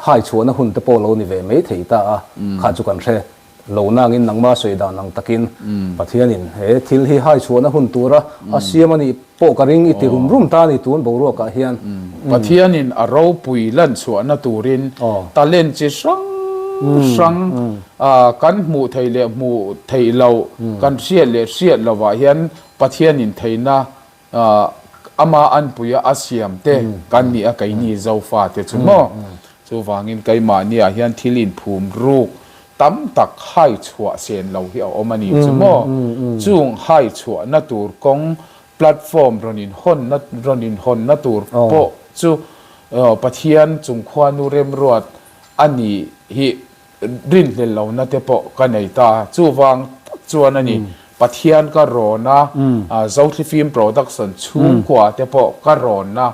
Speaker 2: hai chhuahna hun te pawh lo ni ve mai thei ta a, kha chu kan hre lo nangin nangma sawi dan ang takin Pathianin he thil hi hai chhuahna hun tura a siam a nih pawh ka ring i ti rum rum ta a ni tun boruakah hian.
Speaker 1: Pathianin a ropui lan chhuahna turin talent chi hrang hrang kan hmuh theih leh hmuh theih loh, kan hriat leh hriat lovah hian Pathianin theihna ama anpuia a siam te kan ni a, keini Zofa te chu maw? Chuvangin keimahniah hian thil inphum ruk tam tak hai chhuah sen lo hi a awm a ni chu maw? Chung hai chhuahna tur kawng platform rawn inhawnna rawn inhawnna tur pawh chu Pathian chungkhuanu remruat a nih hi rinhlel lohna te pawh ka nei ta. Chuvang tak chuan a ni, Pathian ka rawn a, Zothlifim Production chhungkua te pawh ka rawn a,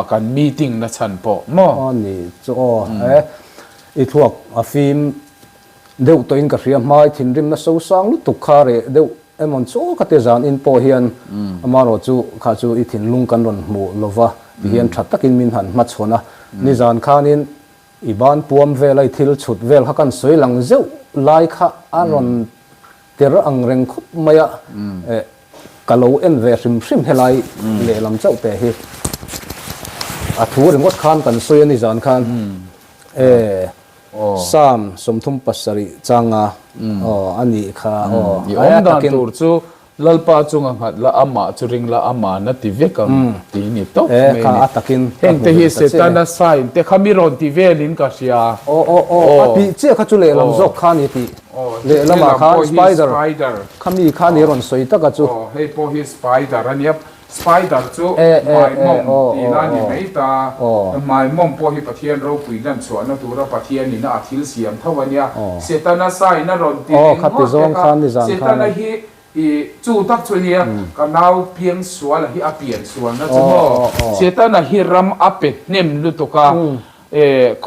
Speaker 1: kan meeting na chhan pawh maw?
Speaker 2: A ni chu aw, he i thluak a fim deuh tawhin ka hria, hmai thinrimna sosang lutuk kha reh deuh emawn chu aw ka ti zan in pawh hian amarawh chu kha chu i thinlung kan rawn hmuh lova tihian tha takin min han hmachhawn a, nizan khanin I ban puam vel a i thil chhut vel kha kan sawi lang zeuh lai kha a rawn ter ang reng khawp mai a, ka lo en ve hrim hrim helai lehlam chauh te hi a thu ringawt khan kan sawi a ni zan khan e Psalm 37 changa aw a nih kha aw
Speaker 1: I awm dan tur chu Lalpa chunga nghat la, amah chu ring la, ama'n a ti vek ang tih ni tawp mai a ni. Hengte hi Setana sign te kha mi rawn ti velin ka hria.
Speaker 2: Aw aw aw, a tih chiah kha chu lehlam zawk kha a ni tih. Lehlamah khan spider kha mi kha a ni rawn sawi taka chu.
Speaker 1: Aw, hei pawh hi spider a nia. Spider chu hmaimawm tihna a ni mai ta. Hmaimawm pawh hi Pathian ropui lan chhuahna tura Pathianin a thil siam tho a nia. Setana sign a rawn ti ringawt te kha Setana hi i chu tak chu nia ka nau piang suala hi a pian sualna chu maw. Setana hi ram a pe hnem lutuk a.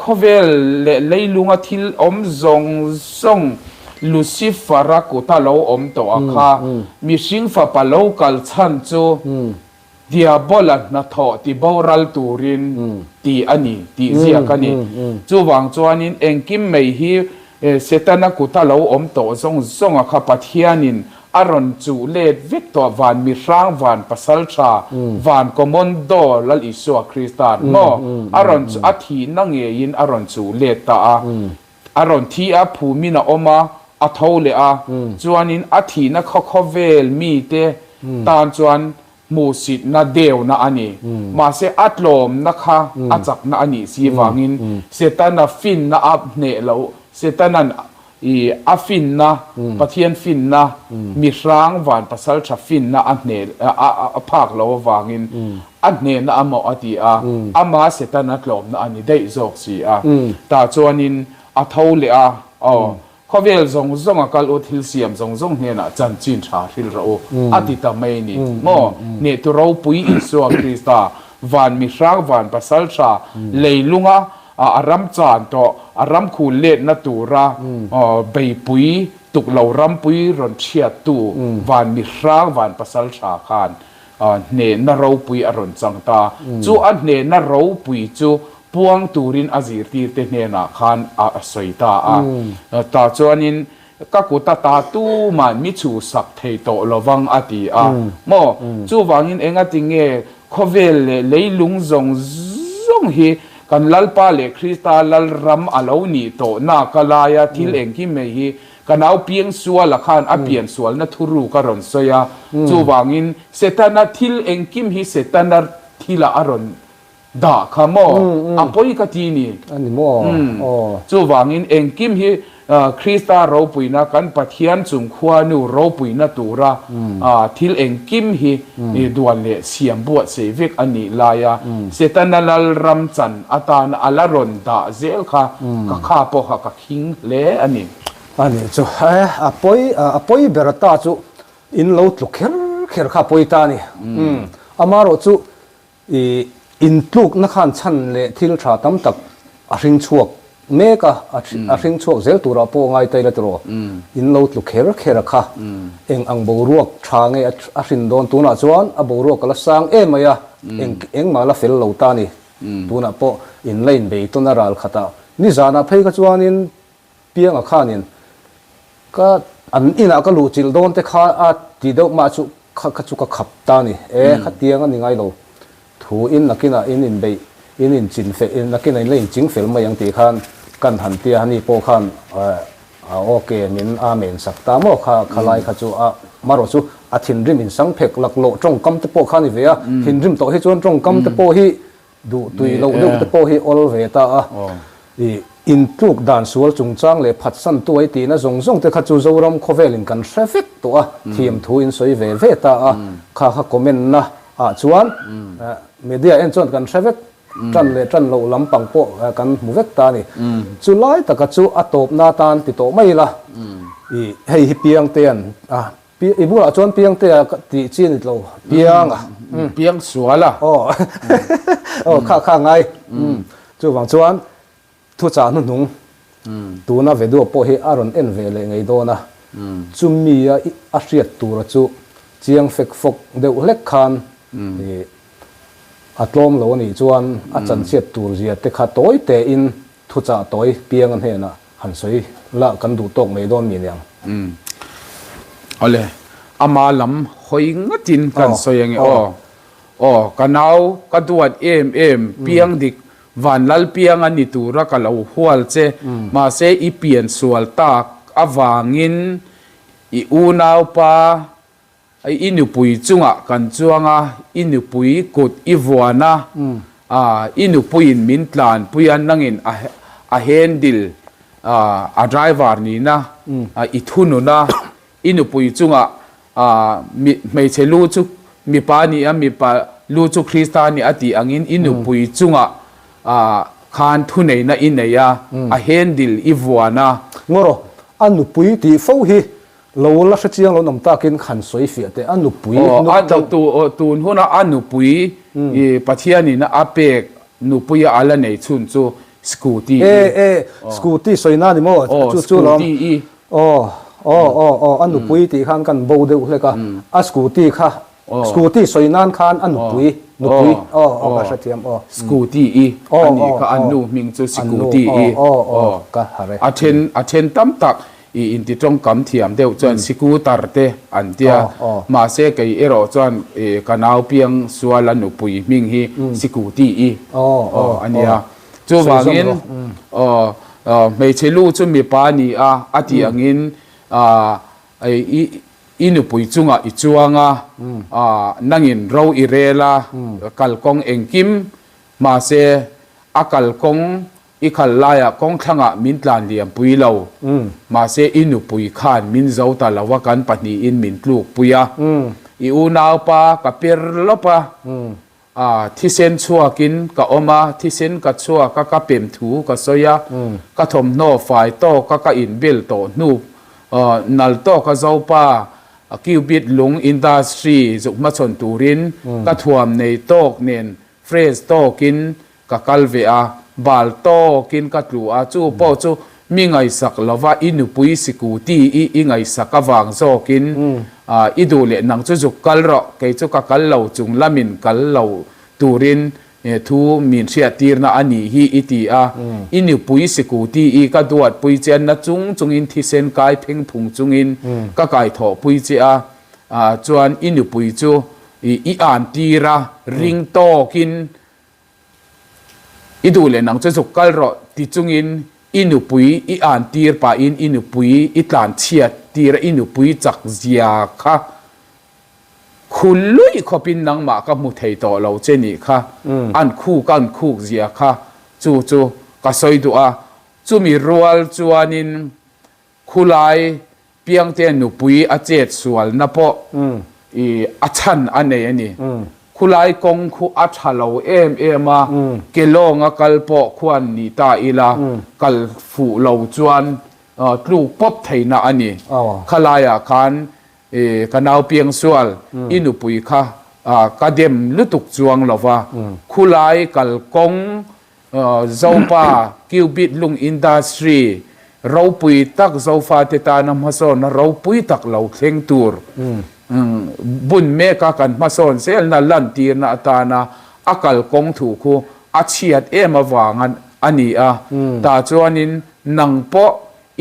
Speaker 1: Khawvel leh leilunga thil awm zawng zawng Lucifer-a kuta lo awm tawh a kha mihring fapa lo kal chhan chu Diabola hnathawh ti boral turin tih a ni tih ziak a ni. Chuvang chuanin engkim mai hi Setana kuta lo awm tawh zawng zawnga kha Pathianin a rawn chuh let vek tawh van mihrang van pasal tha van commando Lal Isua Krista'n maw a rawn a thihna ngeiin a rawn chuh let ta a, a rawn thi a phumin a awm a, a tho leh a, chuanin a thihna khaw khawvel mite tan chuan Hmuhsitna deuhna a ni. Mahse a tlawmna kha a chakna a nih si vangin Setana finna a hneh loh, Setana'n i a finna, Pathian finna, mihrang van pasaltha finna a hneh a phak loh avangin a hnehna a mawh a ti a, ama Setana tlawmna a ni daih zawk si a. Tah chuanin a tho leh a, aw Khawvel zawng zawnga kal u thil siam zawng zawng hnenah chanchin tha hril rawh u, a ti ta mai ni. Maw? Hnehtu ropui Isua Krista, van mihrang, van pasal tha, leilunga A ram chan tawh, a ram khul letna tura beipui tuk lo rampui rawn chhiattu van mihrang van pasal tha khan hnehna ropui a rawn chang ta. Chu a hnehna ropui chu puang turin a zirtirte hnenah khan a sawi ta a. Tah chuanin Ka kut a ta tuman mi chhuhsak thei tawh lovang a ti a maw? Chuvangin engati nge khawvel leh leilung zawng zawng hi kan Lalpa leh Krista Lalram a lo nih tawh nak a laia thil engkim mai hi ka nau piangsuala khan a piansualna thuruk a rawn sawi a. Chuvangin Setana thil engkim hi Setana thilah a rawn Dah kha maw? A pawi ka ti ni.
Speaker 2: A ni maw? Aw.
Speaker 1: Chuvangin engkim hi Krista ropuina, kan Pathian chung khuanu ropuina tura thil engkim hi duan leh siam buatsaih vek a nih laia Setana Lalram chan atana a la rawn dah zel kha ka kha pawha ka khing hle a ni.
Speaker 2: A nih chu. A pawi a pawi ber ta chu in lo tlu kher kher kha a pawi ta a ni. Amaherawh chu I intlukna khan chhan leh thil tha tam tak a hring chhuak mek a, a hring chhuak zel turah pawh ngai ta ila tiraw, in lo tlu kher kher a kha. Eng ang boruak tha nge a hrin dawn tunah chuan a boruak a la sang em mai a, eng engmah la fel lo ta a ni. Tunah pawh in la inbei tawn a ral khatah nizanah phei kha chuanin Pianga khanin ka an inah ka luh chilh dawn te kha a ti deuh mah chu kha kha chu ka khap ta a ni. E, khatiang a ni ngai lo. Thu in nakinah in inbeih, in inchin fel, nakinah in la inching fel mai ang tih khan kan han tia hani pawh khan a ok min amen sak ta maw kha kha lai kha chu a marawh chu a thinrim insang phek laklawh tawngkam te pawh kha a ni ve a, thinrim tawh hi chuan tawngkam te pawh hi Duh tui loh deuh te pawh hi awl ve ta a. I intluk dan sual chungchang leh phatsan tuai tihna zawng zawng te kha chu Zoram khawvelin kan hre vek tawh a, thiam thu in sawi ve ve ta a. Kha kha comment na ah chuan media en chuan kan hre vek, tan leh tan loh lampang pawh kan hmu vek ta a ni. Chu lai taka chu a tawpna tan ti tawh mai ila. I hei hi Piangtea'n a I bulah chuan Piangtea ka tih chi a ni tlo, Pianga.
Speaker 1: Piang sual a.
Speaker 2: Aw, aw kha kha ngai. Chuvang chuan thuchah hnuhnung tuna video pawh hi a rawn en ve leh ngei dawn a, chumi a a hriat tura chu chiang fek fawk deuh hlek khan a tlawm lo a nih chuan a chanchhiat tur zia te kha tawi tein thuchah tawi Pianga hnenah Han sawi la kan duh tawk mai dawn mi niang.
Speaker 1: Umm. Awle, ama lam hawi ngatin kan sawi ange aw. Aw, ka nau ka duat em em, piang dik Vanlal piang a ni tura ka lo hual che, mahse i pian sual tak avangin i unaupa I nupui chungah kan chuang a, i nupui kut i vuan a, i nupuiin min tlanpui a, nangin a handle, a driver nihna i thunun a, i nupui chungah hmeichhe lu chu mipa a ni a, mipa lu chu Krista a ni a tih angin i nupui chungah khan thuneihna i nei a, a handle i vuan a.
Speaker 2: Ngawrawh, a nupui tih fo hi Lo la hre chiang lo nawm takin khan sawi fiah teh a nupui
Speaker 1: Aw a tun huna a nupui i Pathianin a pek nupui a la nei chhun chu Scooty i.
Speaker 2: E e Scooty sawi na ni maw chu chu lawm
Speaker 1: Scooty i.
Speaker 2: Aw aw aw aw a nupui tih khan kan bo deuh hlek a a Scooty kha Scooty sawi nan khan a nupui nupui aw aw ka hrethiam aw.
Speaker 1: Scooty i a nih kha a nu hming chu Scooty i
Speaker 2: aw ka hare.
Speaker 1: A then a then tam tak I inti tawngkam thiam deuh chuan scooter te an tia, mahse kei erawh chuan ka nau piang suala nupui hming hi Sikuti i a nia. Chuvangin hmeichhe lu chu mipa a ni a, a tih angin i nupui chungah i chuang a, nangin ro i rel a, kalkawng engkim mahse a kalkawng I khal laiah kawngthlangah min tlan liam pui lo. Mahse i nupui khan min zo ta lo a kan pahnihin min tluk pui a. I unaupa ka per lawp a, thisen chhuakin ka awm a, thisen ka chhuak a ka pem thu ka sawi a, ka thawmhnaw fai tawk a ka inbel tawh hnu nal tawk a zopa cubit lung industry zuk hmachhawn turin ka thuam nei tawk nen fresh tawkin Ka kal ve a, bal tawkin ka tlu a, chu pawh chu mi ngaihsak lova i nupui sikuti i i ngaihsak avang zawkin i duh leh nang chu zuk kal rawh, kei chu ka kal lo chung lamin kal lo turin thu min hriattirna a nih hi i ti a, i nupui sikuti i ka duatpui che a, na chung chungin thisen kai pheng phung chungin ka kaithawhpui che a, chuan i nupui chu i an tir a, ring tawkin i duh leh nang chu zuk kal rawh ti chungin i nupui i an tir pahin i nupui i tlan chhiat tir a, i nupui chak zia kha khul luih khawpin nangmah ka hmu thei tawh lo che nih kha, an khuk a an khuk zia kha chu chu ka sawi duh a, chumi rual chuanin Khulai Piangte nupui a chet sualna pawh i a chhan a nei a ni. Khulai kawng khu a tha lo em em a, ke lawnga kal pawh khuan ni ta ila kal fuh lo chuan tluk pawp theihna a ni. Khalaiah khan i ka nau piangsual i nupui kha ka dem lutuk chuang lo va, khulai kal kawng Zopa Cubit Lung Industry ropui tak Zofate tana hmasawnna ropui tak lo thleng tur bun meka kan hmasawn zelna lantirna atana a kalkawng thu khu a chhiat em avanga a ni a. Tah chuanin nang pawh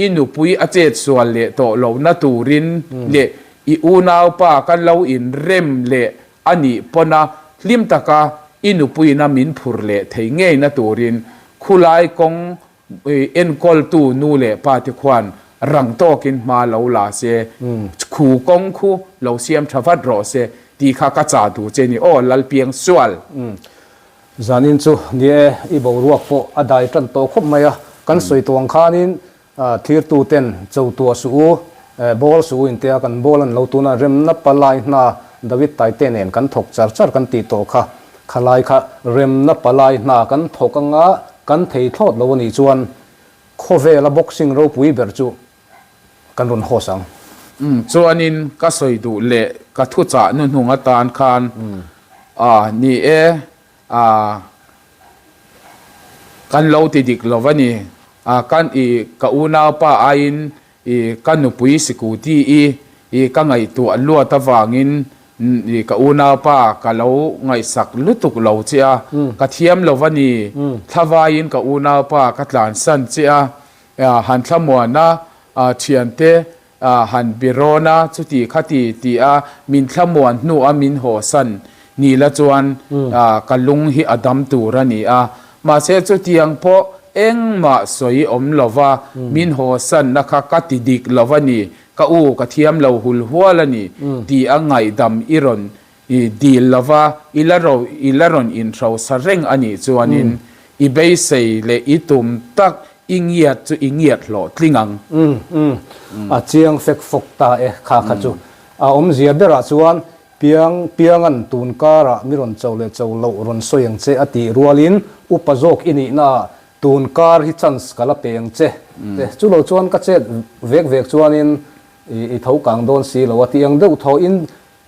Speaker 1: i nupui a chetsual leh tawh lohna turin leh i unaupa kan lo inrem leh A nih pawna hlim taka i nupuina min phur leh thei ngeina turin khulai kawng enkawltu nu leh pa te khuan rang tawkin hma lo la se, khu kawng khu lo siam tha vat rawh se tih kha ka chah duh che ni aw Lalpiangsual.
Speaker 2: Zanin chu ni e, i boruak pawh a dai tan tawh khawp mai a, kan sawi tawh ang khanin Thirtu ten cho tuah suh u, bawl suh u intia kan bawl an lo tuna remna palai hna David Taite nen kan thawk char char kan tih tawh kha, khalai kha remna palai hna kan thawk anga kan thei thlawt lo anih chuan khawvela boxing ropui ber chu kan rawn host ang.
Speaker 1: Umm chuanin ka sawi duh leh ka thuchah hnuhnung atan khan a ni e. A, kan lo ti dik lo a ni. A, kan i ka unaupa aiin i ka nupui sikuti i i ka ngaihtuah luat avangin i ka unaupa ka lo ngaihsak lutuk lo che a, ka thiam lo a ni. Thlavaiin ka unaupa ka tlansan che a, han thlamuana thiante A han bi rawn a, chuti khati ti a min thlamuan hnu a min hawsan ni la chuan ka lung hi a dam tur a ni a. Mahse chutiang pawh engmah sawi awm lo va, min hawsanna kha ka ti dik lo a ni, ka u ka thiam lo hul hual a ni ti a ngaihdam i rawn i dil lo va, i la ro i la rawn inhrosa reng a nih chuanin i beisei leh i tum tak i ngiat chu i ngiat hlawh tling ang.
Speaker 2: Umm umm a chiang fek fawk ta e kha kha chu. A awmzia berah chuan Piang Pianga'n tun karah mi rawn cho leh cho loh rawn sawi ang che a tih rualin upa zawk i nihnaah tun kar hi chance ka la pe ang che te chu lo chuan ka chet vek vek chuanin i tho kang dawn si lo a tih ang deuh thawhin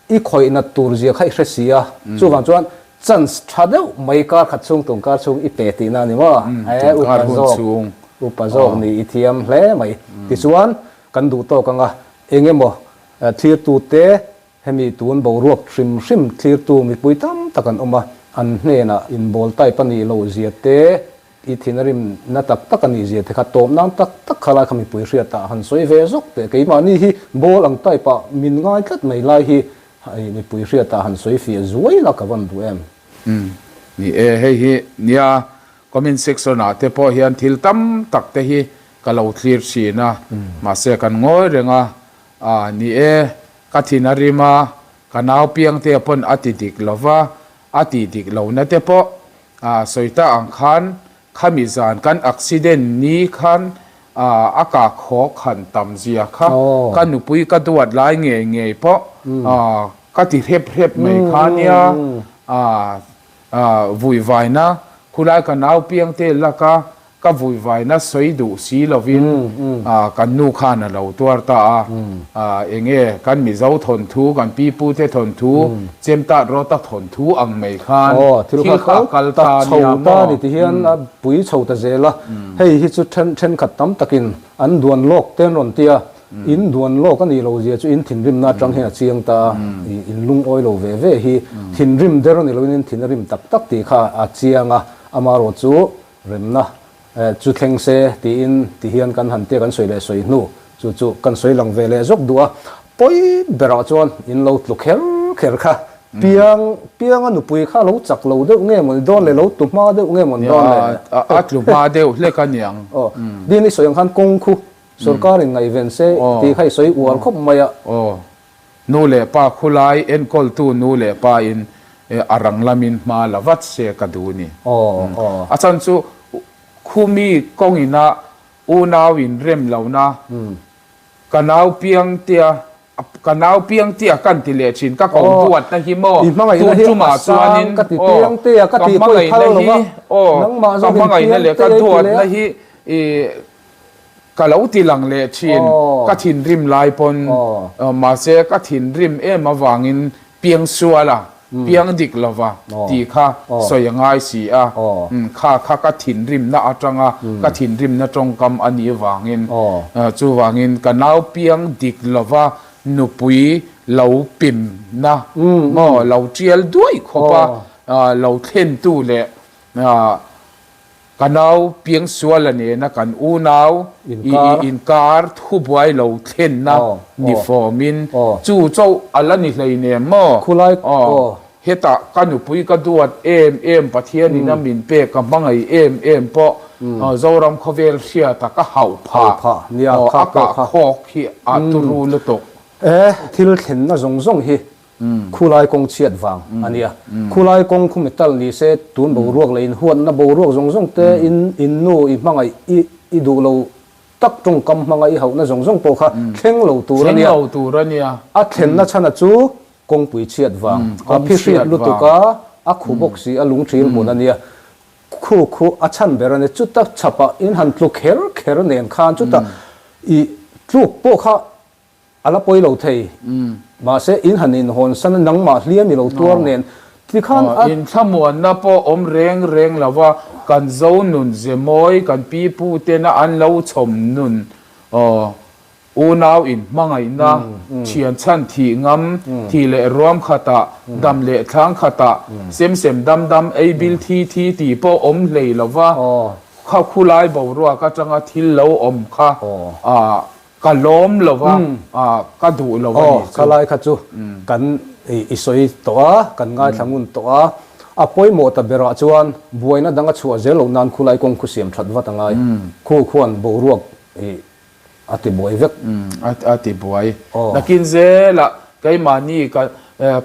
Speaker 2: I khawih nat tur zia kha i hre si a, chuvang chuan chance tha deuh mai kar khat chhung tum kar chhung i pe tihna a ni maw? He upa zawk, upa zawk nih i thiam hle mai. Tichuan kan duh tawk anga eng emaw thlirtute hemi tun boruak hrim hrim thlirtu mipui tam tak an awm a, an hnenah inbawl type a nih loh zia te, I thin a rim na tak tak a nih zia te kha tawp nan tak tak kha lai kha mipui hriat ah han sawi ve zawk teh. Keimahni hi ball ang type ah min ngai tlat mai lai hi mipui hriat ah han sawi fiah zuai la ka van duh em.
Speaker 1: Umm ni e hei hi nia comment section ah te pawh hian thil tam tak te hi ka lo thlir thin a mahse kan ngawi reng a ah ni e ka thin a rim a ka nau piang te pawn a ti dik lo va a tih dik lo na te pawh A sawi ta ang khan khami zan kan accident ni khan a kak hawk han tam zia kha ka nupui ka duat lai ngei ngei pawh ka ti hrep hrep mai kha nia vui vaina khulai ka nau piang te laka. Ka vuivaina sawi duh si lovin kan nu khan a lo tuar ta a, enge kan Mizo thawnthu, kan pi pute thawnthu, Chemtat Rawta thawnthu ang mai khan thil kha a kal ta a nia maw?
Speaker 2: Ta ni ti hian a pui chho ta zel a, hei hi chu thenkhat tam takin an duan lawk te an rawn ti a, in duan lawk a nih loh zia chu in thinrimna atang hian a chiang ta a, in lungawi lo ve ve hi thinrim der a ni loin in thin a rim tak tak tih kha a chiang a, amaherawh chu Remna chu thleng se tiin ti hian kan han tia kan sawi leh sawi hnu chu chu kan sawi lang ve leh zawk duh a, pawi berah chuan in lo tlu kher kher kha piang pianga nupui kha lo chak lo deuh nge maw ni dawn le lo tlu hma deuh nge maw ni dawn le.
Speaker 1: A tlu hma deuh hlek a niang.
Speaker 2: Aw, din i sawi ang khan kawng khu sorkarin ngaihven se tih kha i sawi uar khawp mai a.
Speaker 1: Aw, Nu leh pa khulai enkawltu nu leh pa in a rang lamin hma la vat se ka duh ni. A chhan chu khumi kawngina unau in rem lohna ka nau piang tia ka nau piang tia kan ti leh thin ka ko duatna hi maw tun tumah chuanin aw ka hmangaihna hi aw ka hmangaihna leh ka duatna hi i Ka lo ti lang leh thin, ka thinrim lai pawn, mahse ka thinrim em avangin piang sual a, piang dik lova tih kha sawi a ngai si a, kha kha ka thinrimna atanga ka thinrimna tawngkam a nih avangin, chuvangin ka nau piang dik lova nupui lo pimna maw lo tial duai khawpa lo thlentu leh Ka nau Piangsuala nena kan unau inkar thubuai lo thlenna ni fawmin chu chauh a la ni hleinem maw? Aw, hetah ka nupui ka duat em em Pathianin a min pek ka hmangaih em em pawh Zoram khawvel hriata ka hauh phah a kah khawk hi a turu lutuk.
Speaker 2: E, thil thlenna zawng zawng hi Khulai kawng chhiat vang a nia. Khulai kawng khu metal ni se tun boruak leh inhuatna boruak zawng zawng te in in nu i hmangaih i i duh lo tak tawngkam hmanga i hauhna zawng zawng pawh kha thleng lo tur a nia.
Speaker 1: Thleng lo tur a nia.
Speaker 2: A thlenna chhana chu kawngpui chhiat vang. A phihrit lutuk a, a khu bawk si a lungthil hmun a nia. Khu khu a chhan ber a ni. Chuta chhapah in han tlu kher kher nen khan chuta i tluk pawh kha A la pawi lo thei. Mahse, in han inhawn san a, nangmah hliam i lo tuar nen tikhan a.
Speaker 1: Inthlamuanna pawh awm reng reng lo a, kan zo nun ze mawi, kan pi pu tena an lo chhawm nun, unau in hmangaihna, thian chhan thih ngam, thih leh ruam khatah, dam leh thlang khatah, sem sem dam dam, ei bil thi thi tih pawh awm hlei lo va, kha khulai boruak atanga thil lo awm kha Ka lawm lo va, ka duh lo a nih chu.
Speaker 2: Aw, khalai kha chu kan i sawi tawh a, kan ngaithla ngun tawh a. A pawimawh ta berah chuan buaina dang a chhuah zel loh nan khulai kawng khu siam that vat a ngai. Khu khuan boruak i a ti buai vek.
Speaker 1: A ti buai. Nakin zelah keimahni ka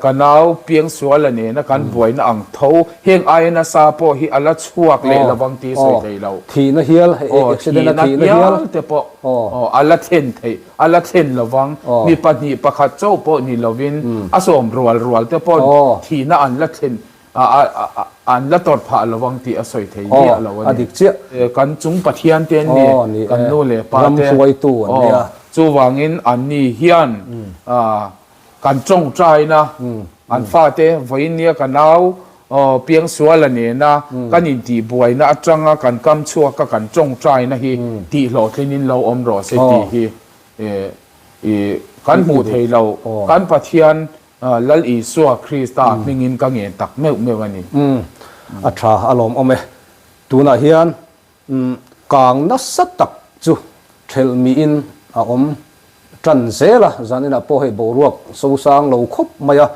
Speaker 1: Ka nau Piangsuala nena kan buaina ang tho, heng aia nasa pawh hi a la chhuak leh lovang tih sawi thei lo.
Speaker 2: Thihna hial, accident a thihna hial
Speaker 1: te pawh a la thlen theih, a la thlen lovang. Mi pahnih pakhat chauh pawh ni lovin a sawm rual rual te pawh thihna an la thlen an la tawrh phah lovang tih a sawi thei miah lo a ni.
Speaker 2: A dik chiah.
Speaker 1: Kan chung Pathian te an ni, kan nu leh pa te.
Speaker 2: Ram hruaitu an nia.
Speaker 1: Chuvangin anni hian Kan tawngtaina an fate vawiinnia ka nau Piangsuala nena kan intihbuaina atanga kan kam chhuaka kan tawngtaina hi tihhlawhtlinin lo awm rawh se tih hi kan hmuh thei lo. Kan Pathian Lal Isua Krista hmingin ka ngen tak meuh meuh a ni.
Speaker 2: A tha a lawmawm e. Tunah hian Kang nasa tak chu thelh miin a awm tan zel a, zaninah pawh hei boruak sosang lo khawp mai a,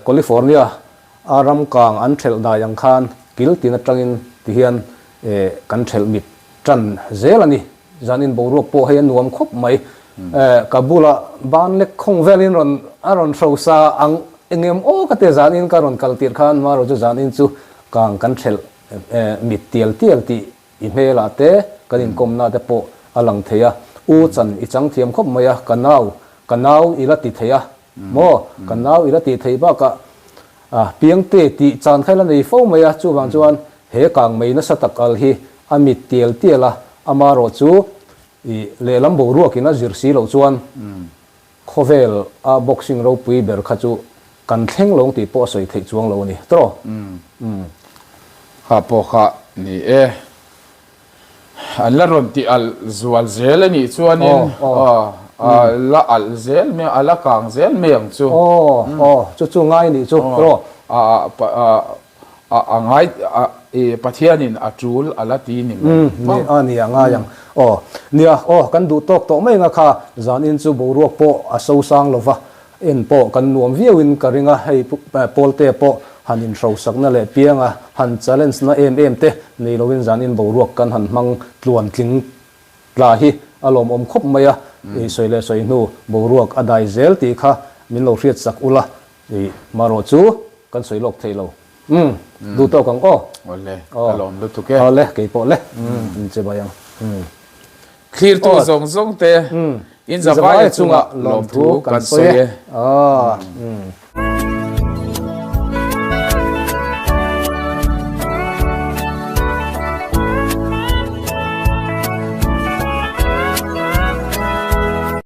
Speaker 2: California a ram kang an thelh dai ang khan kil tin atangin tihian kan thelh mit tan zel a ni. Zanin boruak pawh hei a nuam khawp mai. Ka bulah ban lek khawng velin rawn a rawn hrosa ang engem aw ka tia zanin ka rawn kal tirh khan marawh chu zanin chu kang kan thelh Mit tial tial tih i hmelah te kan inkawmna te pawh a lang thei a, U chan i chang thiam khawp mai a, ka nau, ka nau i la ti thei a maw, ka nau i la ti thei bakah Piangte tih chan kha i la nei fo mai a, chuvang chuan he kang mei nasa tak al hi a mit tial tial a, amarawh chu ih lehlam boruakin a zir si loh chuan khawvel a boxing ropui ber kha chu kan thleng lo tih pawh a sawi theih chuang lo a ni tawh.
Speaker 1: Kha pawh kha ni e. An la rawn tih alh zual zel a nih chuanin a la alh zel mai a, a la kang zel mai ang chu.
Speaker 2: Aw, aw, chu chu ngai nih chu tawh.
Speaker 1: A a ngai a i Pathianin a tul a la ti ni mai.
Speaker 2: Ni a ni a ngai ang. Aw, nia, aw, kan duh tawk tawh mai anga kha zanin chu boruak pawh a so sang lo va, En pawh kan nuam viauin ka ring a, hei Pawlte pawh han inhrosakna leh pianga han challenge na em em te nei loin zanin boruak kan han hmang tluan tling tla hi a lawmawm khawp mai a, i sawi leh sawi hnu boruak a dai zel tih kha min lo hriat sak ula, i marawh chu kan sawi lawk thei lo. Umm, duh tawk ang aw.
Speaker 1: Awle, ka lawm lutuk e.
Speaker 2: Awle, kei pawh le, in che bai ang. Umm.
Speaker 1: Thlirtu zawng zawng te in zavaia chungah lawmthu kan sawi e.